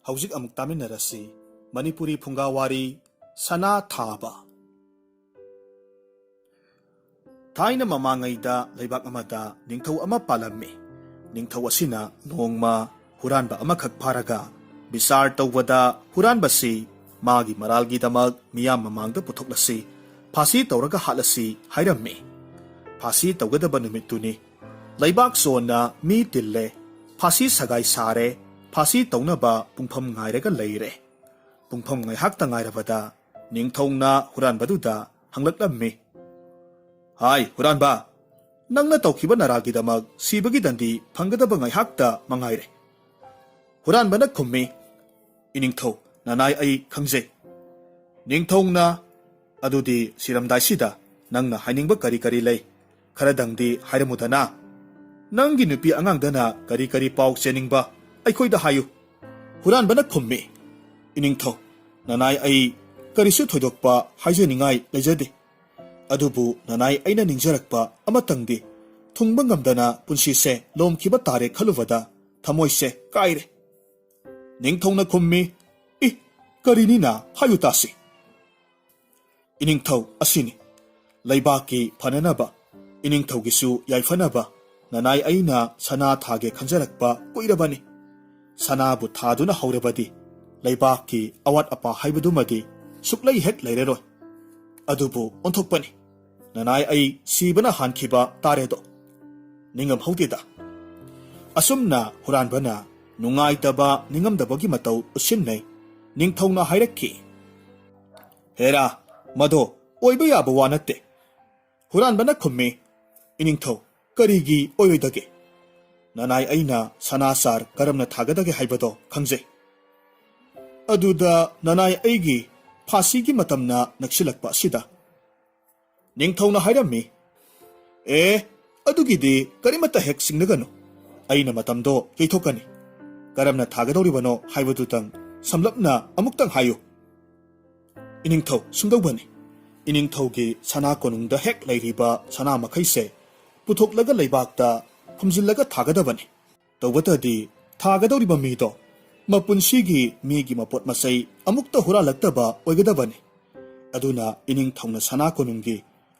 ꯍꯧꯖꯤꯛ ꯑꯃꯨꯛ ꯇꯥꯃꯤꯟꯅꯔꯁꯤ ꯃꯅꯤꯄꯨꯔꯤ ꯐꯨꯡꯒꯥꯋꯥꯔꯤ ꯁꯅꯥ ꯊꯥꯕ꯫ ꯊꯥꯏꯅ ꯃꯃꯥꯡꯉꯩꯗ ꯂꯩꯕꯥꯛ ꯑꯃꯗ ꯅꯤꯡꯊꯧ ꯑꯃ ꯄꯥꯜꯂꯝꯃꯤ꯫ ꯅꯤꯡꯊꯧ ꯑꯁꯤꯅ ꯅꯣꯡꯃ ꯍꯨꯔꯥꯟꯕ ꯑꯃꯈꯛ ꯐꯥꯔꯒ ꯕꯤꯆꯥꯔ ꯇꯧꯕꯗ ꯍꯨꯔꯥꯟꯕꯁꯤ ꯃꯥꯒꯤ ꯃꯔꯥꯜꯒꯤꯗꯃꯛ ꯃꯤꯌꯥꯝ ꯃꯃꯥꯡꯗ ꯄꯨꯊꯣꯛꯂꯁꯤ, ꯐꯥꯁꯤ ꯇꯧꯔꯒ ꯍꯥꯠꯂꯁꯤ ꯍꯥꯏꯔꯝꯃꯤ꯫ ꯐꯥꯁꯤ ꯇꯧꯒꯗꯕ ꯅꯨꯃꯤꯠꯇꯨꯅꯤ꯫ ꯂꯩꯕꯥꯛ ꯆꯣꯟꯅ ꯃꯤ ꯇꯤꯜꯂꯦ꯫ ꯐꯥꯁꯤ ꯁꯒꯥꯏ ꯁꯥꯔꯦ꯫ ꯐꯥꯁꯤ ꯇꯧꯅꯕ ꯄꯨꯡꯐꯝ ꯉꯥꯏꯔꯒ ꯂꯩꯔꯦ꯫ ꯄꯨꯡꯐꯝ ꯉꯥꯏꯍꯥꯛꯇ ꯉꯥꯏꯔꯕꯗ ꯅꯤꯡꯊꯧꯅ ꯍꯨꯔꯥꯟꯕꯗꯨꯗ ꯍꯪꯂꯛꯂꯝꯃꯤ, "ꯍꯥꯏ ꯍꯨꯔꯥꯟꯕ, ꯅꯪꯅ ꯇꯧꯈꯤꯕ ꯅꯔꯥꯜꯒꯤꯗꯃꯛ ꯁꯤꯕꯒꯤ ꯗꯟꯗꯤ ꯐꯪꯒꯗꯕ ꯉꯥꯏꯍꯥꯛꯇ ꯃꯉꯥꯏꯔꯦ꯫" ꯍꯨꯔꯥꯟꯕꯅ ꯈꯨꯝꯃꯤ, "ꯏꯅꯤꯡꯊꯧ, ꯅꯅꯥꯏ ꯑꯩ ꯈꯪꯖꯩ꯫" ꯅꯤꯡꯊꯧꯅ, "ꯑꯗꯨꯗꯤ ꯁꯤꯔꯝꯗꯥꯏꯁꯤꯗ ꯅꯪꯅ ꯍꯥꯏꯅꯤꯡꯕ ꯀꯔꯤ ꯀꯔꯤ ꯂꯩ? ꯈꯔꯗꯪꯗꯤ ꯍꯥꯏꯔꯝꯃꯨꯗꯅ꯫ ꯅꯪꯒꯤ ꯅꯨꯄꯤ ꯑꯉꯥꯡꯗꯅ ꯀꯔꯤ ꯀꯔꯤ ꯄꯥꯎ ꯆꯦꯅꯤꯡꯕ ꯑꯩꯈꯣꯏꯗ ꯍꯥꯏꯌꯨ꯫" ꯍꯨꯔꯥꯟꯕꯅ ꯈꯨꯝꯃꯤ, "ꯏꯅꯤꯡꯊꯧ, ꯅꯅꯥꯏ ꯑꯩ ꯀꯔꯤꯁꯨ ꯊꯣꯏꯗꯣꯛꯄ ꯍꯥꯏꯖꯅꯤꯡꯉꯥꯏ ꯂꯩꯖꯗꯦ꯫ ꯑꯗꯨꯕꯨ ꯅꯅꯥꯏ ꯑꯩꯅ ꯅꯤꯡꯖꯔꯛꯄ ꯑꯃꯇꯪꯗꯤ, ꯊꯨꯡꯕ ꯉꯝꯗꯅ ꯄꯨꯟꯁꯤꯁꯦ ꯂꯣꯝꯈꯤꯕ ꯇꯥꯔꯦ ꯈꯜꯂꯨꯕꯗ ꯊꯃꯣꯏꯁꯦ ꯀꯥꯏꯔꯦ꯫" ꯅꯤꯡꯊꯧꯅ ꯈꯨꯝꯃꯤ, "ꯏ, ꯀꯔꯤꯅꯤꯅ? ꯍꯥꯏꯌꯨ ꯇꯥꯁꯤ꯫" "ꯏꯅꯤꯡꯊꯧ, ꯑꯁꯤꯅꯤ꯫ ꯂꯩꯕꯥꯛꯀꯤ ꯐꯅꯅꯕ, ꯏꯅꯤꯡꯊꯧꯒꯤꯁꯨ ꯌꯥꯏꯐꯅꯕ ꯅꯅꯥꯏ ꯑꯩꯅ ꯁꯅꯥ ꯊꯥꯒꯦ ꯈꯟꯖꯔꯛꯄ ꯀꯨꯏꯔꯕꯅꯤ꯫ ꯁꯅꯥꯕꯨ ꯊꯥꯗꯨꯅ ꯍꯧꯔꯕꯗꯤ ꯂꯩꯕꯥꯛꯀꯤ ꯑꯋꯥꯠ ꯑꯄꯥ ꯍꯥꯏꯕꯗꯨꯃꯗꯤ ꯁꯨꯛꯂꯩ ꯍꯦꯛ ꯂꯩꯔꯔꯣꯏ꯫ ꯑꯗꯨꯕꯨ ꯑꯣꯟꯊꯣꯛꯄꯅꯤ꯫ ꯅꯅꯥꯏ ꯑꯩ ꯁꯤꯕꯅ ꯍꯥꯟꯈꯤꯕ ꯇꯥꯔꯦꯗꯣ꯫ ꯅꯤꯡꯉꯝꯍꯧꯗꯦꯗ꯫" ꯑꯁꯨꯝꯅ ꯍꯨꯔꯥꯟꯕꯅ ꯅꯨꯡꯉꯥꯏꯇꯕ ꯅꯤꯡꯉꯝꯗꯕꯒꯤ ꯃꯇꯧ ꯎꯠꯁꯤꯟꯅꯩ꯫ ꯅꯤꯡꯊꯧꯅ ꯍꯥꯏꯔꯛꯈꯤ, "ꯍꯦꯔꯥ, ꯃꯗꯣ ꯑꯣꯏꯕ ꯌꯥꯕ ꯋꯥ ꯅꯠꯇꯦ꯫" ꯍꯨꯔꯥꯟꯕꯅ ꯈꯨꯝꯃꯤ, "ꯏꯅꯤꯡꯊꯧ, ꯀꯔꯤꯒꯤ ꯑꯣꯏꯔꯣꯏꯗꯒꯦ? ꯅꯅꯥꯏ ꯑꯩꯅ ꯁꯅꯥ ꯆꯥꯔ ꯀꯔꯝꯅ ꯊꯥꯒꯗꯒꯦ ꯍꯥꯏꯕꯗꯣ ꯈꯪꯖꯩ꯫" ꯑꯗꯨꯗ ꯅꯅꯥꯏ ꯑꯩꯒꯤ ꯐꯥꯁꯤꯒꯤ ꯃꯇꯝꯅ ꯅꯛꯁꯤꯜꯂꯛꯄ ꯑꯁꯤꯗ ꯅꯤꯡꯊꯧꯅ ꯍꯥꯏꯔꯝꯃꯤ, "ꯑꯦ, ꯑꯗꯨꯒꯤꯗꯤ ꯀꯔꯤꯃꯠꯇ ꯍꯦꯛ ꯆꯤꯡꯅꯒꯅꯨ꯫ ꯑꯩꯅ ꯃꯇꯝꯗꯣ ꯌꯩꯊꯣꯛꯀꯅꯤ꯫" ꯀꯔꯝꯅ ꯊꯥꯒꯗꯧꯔꯤꯕꯅꯣ ꯍꯥꯏꯕꯗꯨꯇꯪ ꯁꯝꯂꯞꯅ ꯑꯃꯨꯛꯇꯪ ꯍꯥꯏꯌꯨ꯫ ꯏꯅꯤꯡꯊꯧ, ꯁꯨꯝꯗꯧꯕꯅꯤ꯫ ꯏꯅꯤꯡꯊꯧꯒꯤ ꯁꯅꯥ ꯀꯣꯅꯨꯡꯗ ꯍꯦꯛ ꯂꯩꯔꯤꯕ ꯁꯅꯥ ꯃꯈꯩꯁꯦ ꯄꯨꯊꯣꯛꯂꯒ ꯂꯩꯕꯥꯛꯇ ꯐꯨꯝꯖꯤꯜꯂꯒ ꯊꯥꯒꯗꯕꯅꯤ꯫ ꯇꯧꯕꯇꯗꯤ ꯊꯥꯒꯗꯧꯔꯤꯕ ꯃꯤꯗꯣ ꯃꯄꯨꯟꯁꯤꯒꯤ ꯃꯤꯒꯤ ꯃꯄꯣꯠ ꯃꯆꯩ ꯑꯃꯨꯛꯇ ꯍꯨꯔꯥꯜꯂꯛꯇꯕ ꯑꯣꯏꯒꯗꯕꯅꯤ꯫ ꯑꯗꯨꯅ ꯏꯅꯤꯡꯊꯧꯅ ꯁꯅꯥ ꯀꯣꯅꯨꯡꯒꯤ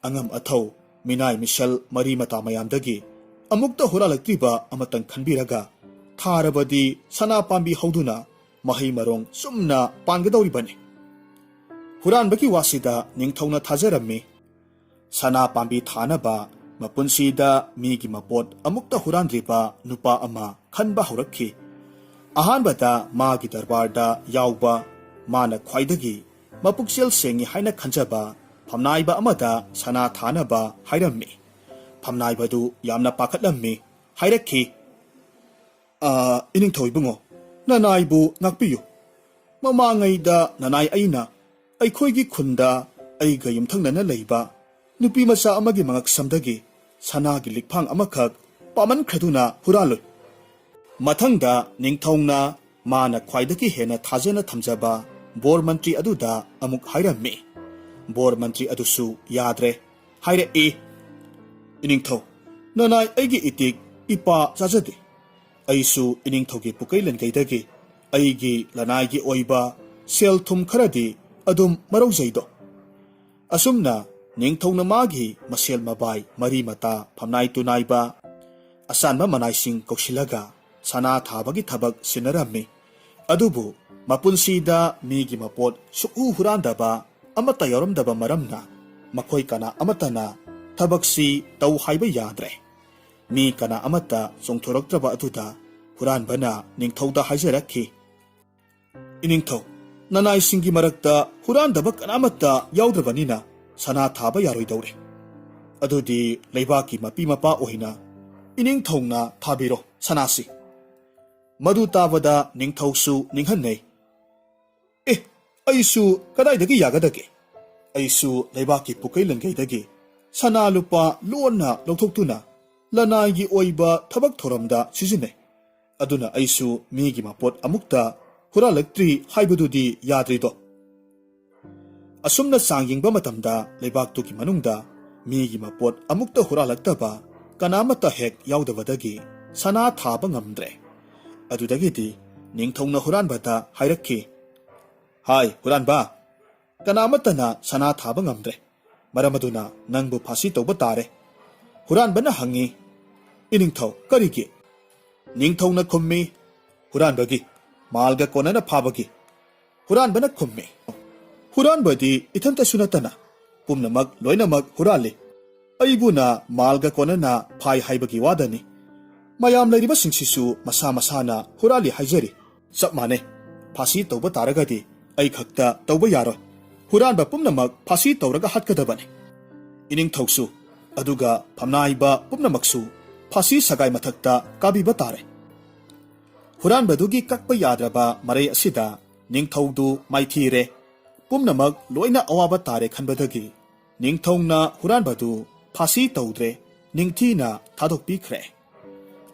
ꯑꯉꯝ ꯑꯊꯧ, ꯃꯤꯅꯥꯏ ꯃꯤꯁꯦꯜ, ꯃꯔꯤ ꯃꯇꯥ ꯃꯌꯥꯝꯗꯒꯤ ꯑꯃꯨꯛꯇ ꯍꯨꯔꯥꯜꯂꯛꯇ꯭ꯔꯤꯕ ꯑꯃꯇꯪ ꯈꯟꯕꯤꯔꯒ ꯊꯥꯔꯕꯗꯤ ꯁꯅꯥ ꯄꯥꯝꯕꯤ ꯍꯧꯗꯨꯅ ꯃꯍꯩ ꯃꯔꯣꯡ ꯆꯨꯝꯅ ꯄꯥꯟꯒꯗꯧꯔꯤꯕꯅꯤ꯫ ꯍꯨꯔꯥꯟꯕꯒꯤ ꯋꯥꯁꯤꯗ ꯅꯤꯡꯊꯧꯅ ꯊꯥꯖꯔꯝꯃꯤ꯫ ꯁꯅꯥ ꯄꯥꯝꯕꯤ ꯊꯥꯅꯕ ꯃꯄꯨꯟꯁꯤꯗ ꯃꯤꯒꯤ ꯃꯄꯣꯠ ꯑꯃꯨꯛꯇ ꯍꯨꯔꯥꯟꯗ꯭ꯔꯤꯕ ꯅꯨꯄꯥ ꯑꯃ ꯈꯟꯕ ꯍꯧꯔꯛꯈꯤ꯫ ꯑꯍꯥꯟꯕꯗ ꯃꯥꯒꯤ ꯗꯔꯕꯥꯔꯗ ꯌꯥꯎꯕ, ꯃꯥꯅ ꯈ꯭ꯋꯥꯏꯗꯒꯤ ꯃꯄꯨꯛꯆꯦꯜ ꯁꯦꯡꯉꯤ ꯍꯥꯏꯅ ꯈꯟꯖꯕ ꯐꯝꯅꯥꯏꯕ ꯑꯃꯗ ꯁꯅꯥ ꯊꯥꯅꯕ ꯍꯥꯏꯔꯝꯃꯤ꯫ ꯐꯝꯅꯥꯏꯕꯗꯨ ꯌꯥꯝꯅ ꯄꯥꯈꯠꯂꯝꯃꯤ꯫ ꯍꯥꯏꯔꯛꯈꯤ, "ꯑ, ꯏꯅꯤꯡꯊꯧ ꯏꯕꯨꯡꯉꯣ, ꯅꯅꯥꯏꯕꯨ ꯉꯥꯛꯄꯤꯌꯨ꯫ ꯃꯃꯥꯡꯉꯩꯗ ꯅꯅꯥꯏ ꯑꯩꯅ ꯑꯩꯈꯣꯏꯒꯤ ꯈꯨꯟꯗ ꯑꯩꯒ ꯌꯨꯝꯊꯪꯅꯅ ꯂꯩꯕ ꯅꯨꯄꯤ ꯃꯆꯥ ꯑꯃꯒꯤ ꯃꯉꯛꯁꯝꯗꯒꯤ ꯁꯅꯥꯒꯤ ꯂꯤꯛꯐꯥꯡ ꯑꯃꯈꯛ ꯄꯥꯝꯃꯟꯈ꯭ꯔꯗꯨꯅ ꯍꯨꯔꯥꯜꯂꯨꯏ꯫ ꯃꯊꯪꯗ ꯅꯤꯡꯊꯧꯅ ꯃꯥꯅ ꯈ꯭ꯋꯥꯏꯗꯒꯤ ꯍꯦꯟꯅ ꯊꯥꯖꯅ ꯊꯝꯖꯕ ꯕꯣꯔ ꯃꯟꯇ꯭ꯔꯤ ꯑꯗꯨꯗ ꯑꯃꯨꯛ ꯍꯥꯏꯔꯝꯃꯤ꯫ ꯕꯣꯔ ꯃꯟꯇ꯭ꯔꯤ ꯑꯗꯨꯁꯨ ꯌꯥꯗ꯭ꯔꯦ꯫ ꯍꯥꯏꯔꯛꯏ, ꯏꯅꯤꯡꯊꯧ, ꯅꯅꯥꯏ ꯑꯩꯒꯤ ꯏꯇꯤꯛ ꯏꯄꯥ ꯆꯥꯖꯗꯦ꯫ ꯑꯩꯁꯨ ꯏꯅꯤꯡꯊꯧꯒꯤ ꯄꯨꯀꯩ ꯂꯦꯟꯒꯩꯗꯒꯤ ꯑꯩꯒꯤ ꯂꯅꯥꯏꯒꯤ ꯑꯣꯏꯕ ꯁꯦꯜ ꯊꯨꯝ ꯈꯔꯗꯤ ꯑꯗꯨꯝ ꯃꯔꯧꯖꯩꯗꯣ꯫" ꯑꯁꯨꯝꯅ ꯅꯤꯡꯊꯧꯅ ꯃꯥꯒꯤ ꯃꯁꯦꯜ ꯃꯕꯥꯏ, ꯃꯔꯤ ꯃꯇꯥ, ꯐꯝꯅꯥꯏ ꯇꯨꯅꯥꯏꯕ, ꯑꯆꯥꯟꯕ ꯃꯅꯥꯏꯁꯤꯡ ꯀꯧꯁꯤꯜꯂꯒ ꯁꯅꯥ ꯊꯥꯕꯒꯤ ꯊꯕꯛ ꯁꯤꯟꯅꯔꯝꯃꯤ꯫ ꯑꯗꯨꯕꯨ ꯃꯄꯨꯟꯁꯤꯗ ꯃꯤꯒꯤ ꯃꯄꯣꯠ ꯁꯨꯛꯍꯨ ꯍꯨꯔꯥꯟꯗꯕ ꯑꯃꯠꯇ ꯌꯥꯎꯔꯝꯗꯕ ꯃꯔꯝꯅ ꯃꯈꯣꯏ ꯀꯅꯥ ꯑꯃꯠꯇꯅ ꯊꯕꯛꯁꯤ ꯇꯧ ꯍꯥꯏꯕ ꯌꯥꯗ꯭ꯔꯦ꯫ ꯃꯤ ꯀꯅꯥ ꯑꯃꯠꯇ ꯆꯣꯡꯊꯣꯔꯛꯇ꯭ꯔꯕ ꯑꯗꯨꯗ ꯍꯨꯔꯥꯟꯕꯅ ꯅꯤꯡꯊꯧꯗ ꯍꯥꯏꯖꯔꯛꯈꯤ, "ꯏꯅꯤꯡꯊꯧ, ꯅꯅꯥꯏꯁꯤꯡꯒꯤ ꯃꯔꯛꯇ ꯍꯨꯔꯥꯟꯗꯕ ꯀꯅꯥꯃꯠꯇ ꯌꯥꯎꯗ꯭ꯔꯕꯅꯤꯅ ꯁꯅꯥ ꯊꯥꯕ ꯌꯥꯔꯣꯏꯗꯧꯔꯦ꯫ ꯑꯗꯨꯗꯤ ꯂꯩꯕꯥꯛꯀꯤ ꯃꯄꯤ ꯃꯄꯥ ꯑꯣꯏꯅ ꯏꯅꯤꯡꯊꯧꯅ ꯊꯥꯕꯤꯔꯣ ꯁꯅꯥꯁꯤ꯫" ꯃꯗꯨ ꯇꯥꯕꯗ ꯅꯤꯡꯊꯧꯁꯨ ꯅꯤꯡꯍꯟꯅꯩ꯫ "ꯑꯦ, ꯑꯩꯁꯨ ꯀꯗꯥꯏꯗꯒꯤ ꯌꯥꯒꯗꯒꯦ? ꯑꯩꯁꯨ ꯂꯩꯕꯥꯛꯀꯤ ꯄꯨꯀꯩ ꯂꯪꯒꯩꯗꯒꯤ ꯁꯅꯥ ꯂꯨꯄꯥ ꯂꯣꯟꯅ ꯂꯧꯊꯣꯛꯇꯨꯅ ꯂꯅꯥꯏꯒꯤ ꯑꯣꯏꯕ ꯊꯕꯛ ꯊꯧꯔꯝꯗ ꯁꯤꯖꯤꯟꯅꯩ꯫ ꯑꯗꯨꯅ ꯑꯩꯁꯨ ꯃꯤꯒꯤ ꯃꯄꯣꯠ ꯑꯃꯨꯛꯇ ꯍꯨꯔꯥꯜꯂꯛꯇ꯭ꯔꯤ ꯍꯥꯏꯕꯗꯨꯗꯤ ꯌꯥꯗ꯭ꯔꯤꯗꯣ꯫ ꯑꯁꯨꯝꯅ ꯆꯥꯡ ꯌꯦꯡꯕ ꯃꯇꯝꯗ ꯂꯩꯕꯥꯛꯇꯨꯒꯤ ꯃꯅꯨꯡꯗ ꯃꯤꯒꯤ ꯃꯄꯣꯠ ꯑꯃꯨꯛꯇ ꯍꯨꯔꯥꯜꯂꯛꯇꯕ ꯀꯅꯥꯃꯠꯇ ꯍꯦꯛ ꯌꯥꯎꯗꯕꯗꯒꯤ ꯁꯅꯥ ꯊꯥꯕ ꯉꯝꯗ꯭ꯔꯦ꯫ ꯑꯗꯨꯗꯒꯤꯗꯤ ꯅꯤꯡꯊꯧꯅ ꯍꯨꯔꯥꯟꯕꯗ ꯍꯥꯏꯔꯛꯈꯤ, "ꯍꯥꯏ ꯍꯨꯔꯥꯟꯕ, ꯀꯅꯥꯃꯠꯇꯅ ꯁꯅꯥ ꯊꯥꯕ ꯉꯝꯗ꯭ꯔꯦ꯫ ꯃꯔꯝ ꯑꯗꯨꯅ ꯅꯪꯕꯨ ꯐꯥꯁꯤ ꯇꯧꯕ ꯇꯥꯔꯦ꯫" ꯍꯨꯔꯥꯟꯕꯅ ꯍꯪꯉꯤ, "ꯏꯅꯤꯡꯊꯧ, ꯀꯔꯤꯒꯤ?" ꯅꯤꯡꯊꯧꯅ ꯈꯨꯝꯃꯤ, "ꯍꯨꯔꯥꯟꯕꯒꯤ, ꯃꯥꯜꯒ ꯀꯣꯟꯅꯅ ꯐꯥꯕꯒꯤ꯫" ꯍꯨꯔꯥꯟꯕꯅ ꯈꯨꯝꯃꯤ, "ꯍꯨꯔꯥꯟꯕꯗꯤ ꯏꯊꯟꯇꯁꯨ ꯅꯠꯇꯅ ꯄꯨꯝꯅꯃꯛ ꯂꯣꯏꯅꯃꯛ ꯍꯨꯔꯥꯜꯂꯤ꯫ ꯑꯩꯕꯨꯅ ꯃꯥꯜꯒ ꯀꯣꯟꯅꯅ ꯐꯥꯏ ꯍꯥꯏꯕꯒꯤ ꯋꯥꯗꯅꯤ꯫ ꯃꯌꯥꯝ ꯂꯩꯔꯤꯕꯁꯤꯡꯁꯤꯁꯨ ꯃꯁꯥ ꯃꯁꯥꯅ ꯍꯨꯔꯥꯜꯂꯤ ꯍꯥꯏꯖꯔꯤ꯫ ꯆꯞ ꯃꯥꯟꯅꯩ꯫ ꯐꯥꯁꯤ ꯇꯧꯕ ꯇꯥꯔꯒꯗꯤ ꯑꯩ ꯈꯛꯇ ꯇꯧꯕ ꯌꯥꯔꯣꯏ꯫ ꯍꯨꯔꯥꯟꯕ ꯄꯨꯝꯅꯃꯛ ꯐꯥꯁꯤ ꯇꯧꯔꯒ ꯍꯥꯠꯀꯗꯕꯅꯤ꯫ ꯏꯅꯤꯡꯊꯧꯁꯨ, ꯑꯗꯨꯒ ꯐꯝꯅꯥꯏꯕ ꯄꯨꯝꯅꯃꯛꯁꯨ ꯐꯥꯁꯤ ꯁꯒꯥꯏ ꯃꯊꯛꯇ ꯀꯥꯕꯤꯕ ꯇꯥꯔꯦ꯫" ꯍꯨꯔꯥꯟꯕꯗꯨꯒꯤ ꯀꯛꯄ ꯌꯥꯗ꯭ꯔꯕ ꯃꯔꯩ ꯑꯁꯤꯗ ꯅꯤꯡꯊꯧꯗꯨ ꯃꯥꯏꯊꯤꯔꯦ꯫ ꯄꯨꯝꯅꯃꯛ ꯂꯣꯏꯅ ꯑꯋꯥꯕ ꯇꯥꯔꯦ ꯈꯟꯕꯗꯒꯤ ꯅꯤꯡꯊꯧꯅ ꯍꯨꯔꯥꯟꯕꯗꯨ ꯐꯥꯁꯤ ꯇꯧꯗ꯭ꯔꯦ, ꯅꯤꯡꯊꯤꯅ ꯊꯥꯗꯣꯛꯄꯤꯈ꯭ꯔꯦ꯫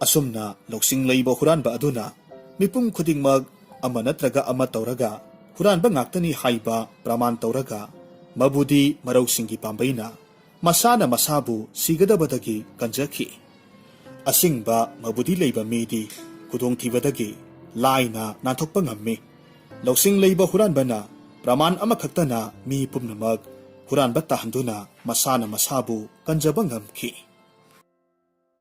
ꯑꯁꯨꯝꯅ ꯂꯧꯁꯤꯡ ꯂꯩꯕ ꯍꯨꯔꯥꯟꯕ ꯑꯗꯨꯅ ꯃꯤꯄꯨꯝ ꯈꯨꯗꯤꯡꯃꯛ ꯑꯃ ꯅꯠꯇ꯭ꯔꯒ ꯑꯃ ꯇꯧꯔꯒ ꯍꯨꯔꯥꯟꯕ ꯉꯥꯛꯇꯅꯤ ꯍꯥꯏꯕ ꯄ꯭ꯔꯃꯥꯟ ꯇꯧꯔꯒ ꯃꯕꯨꯗꯤ ꯃꯔꯧꯁꯤꯡꯒꯤ ꯄꯥꯝꯕꯩꯅ ꯃꯁꯥꯅ ꯃꯁꯥꯕꯨ ꯁꯤꯒꯗꯕꯗꯒꯤ ꯀꯟꯖꯈꯤ꯫ ꯑꯁꯦꯡꯕ ꯃꯕꯨꯗꯤ ꯂꯩꯕ ꯃꯤꯗꯤ ꯈꯨꯗꯣꯡꯊꯤꯕꯗꯒꯤ ꯂꯥꯏꯅ ꯅꯥꯟꯊꯣꯛꯄ ꯉꯝꯃꯤ꯫ ꯂꯧꯁꯤꯡ ꯂꯩꯕ ꯍꯨꯔꯥꯟꯕꯅ ꯄ꯭ꯔꯃꯥꯟ ꯑꯃꯈꯛꯇꯅ ꯃꯤ ꯄꯨꯝꯅꯃꯛ ꯍꯨꯔꯥꯟꯕ ꯇꯥꯍꯟꯗꯨꯅ ꯃꯁꯥꯅ ꯃꯁꯥꯕꯨ ꯀꯟꯖꯕ ꯉꯝꯈꯤ꯫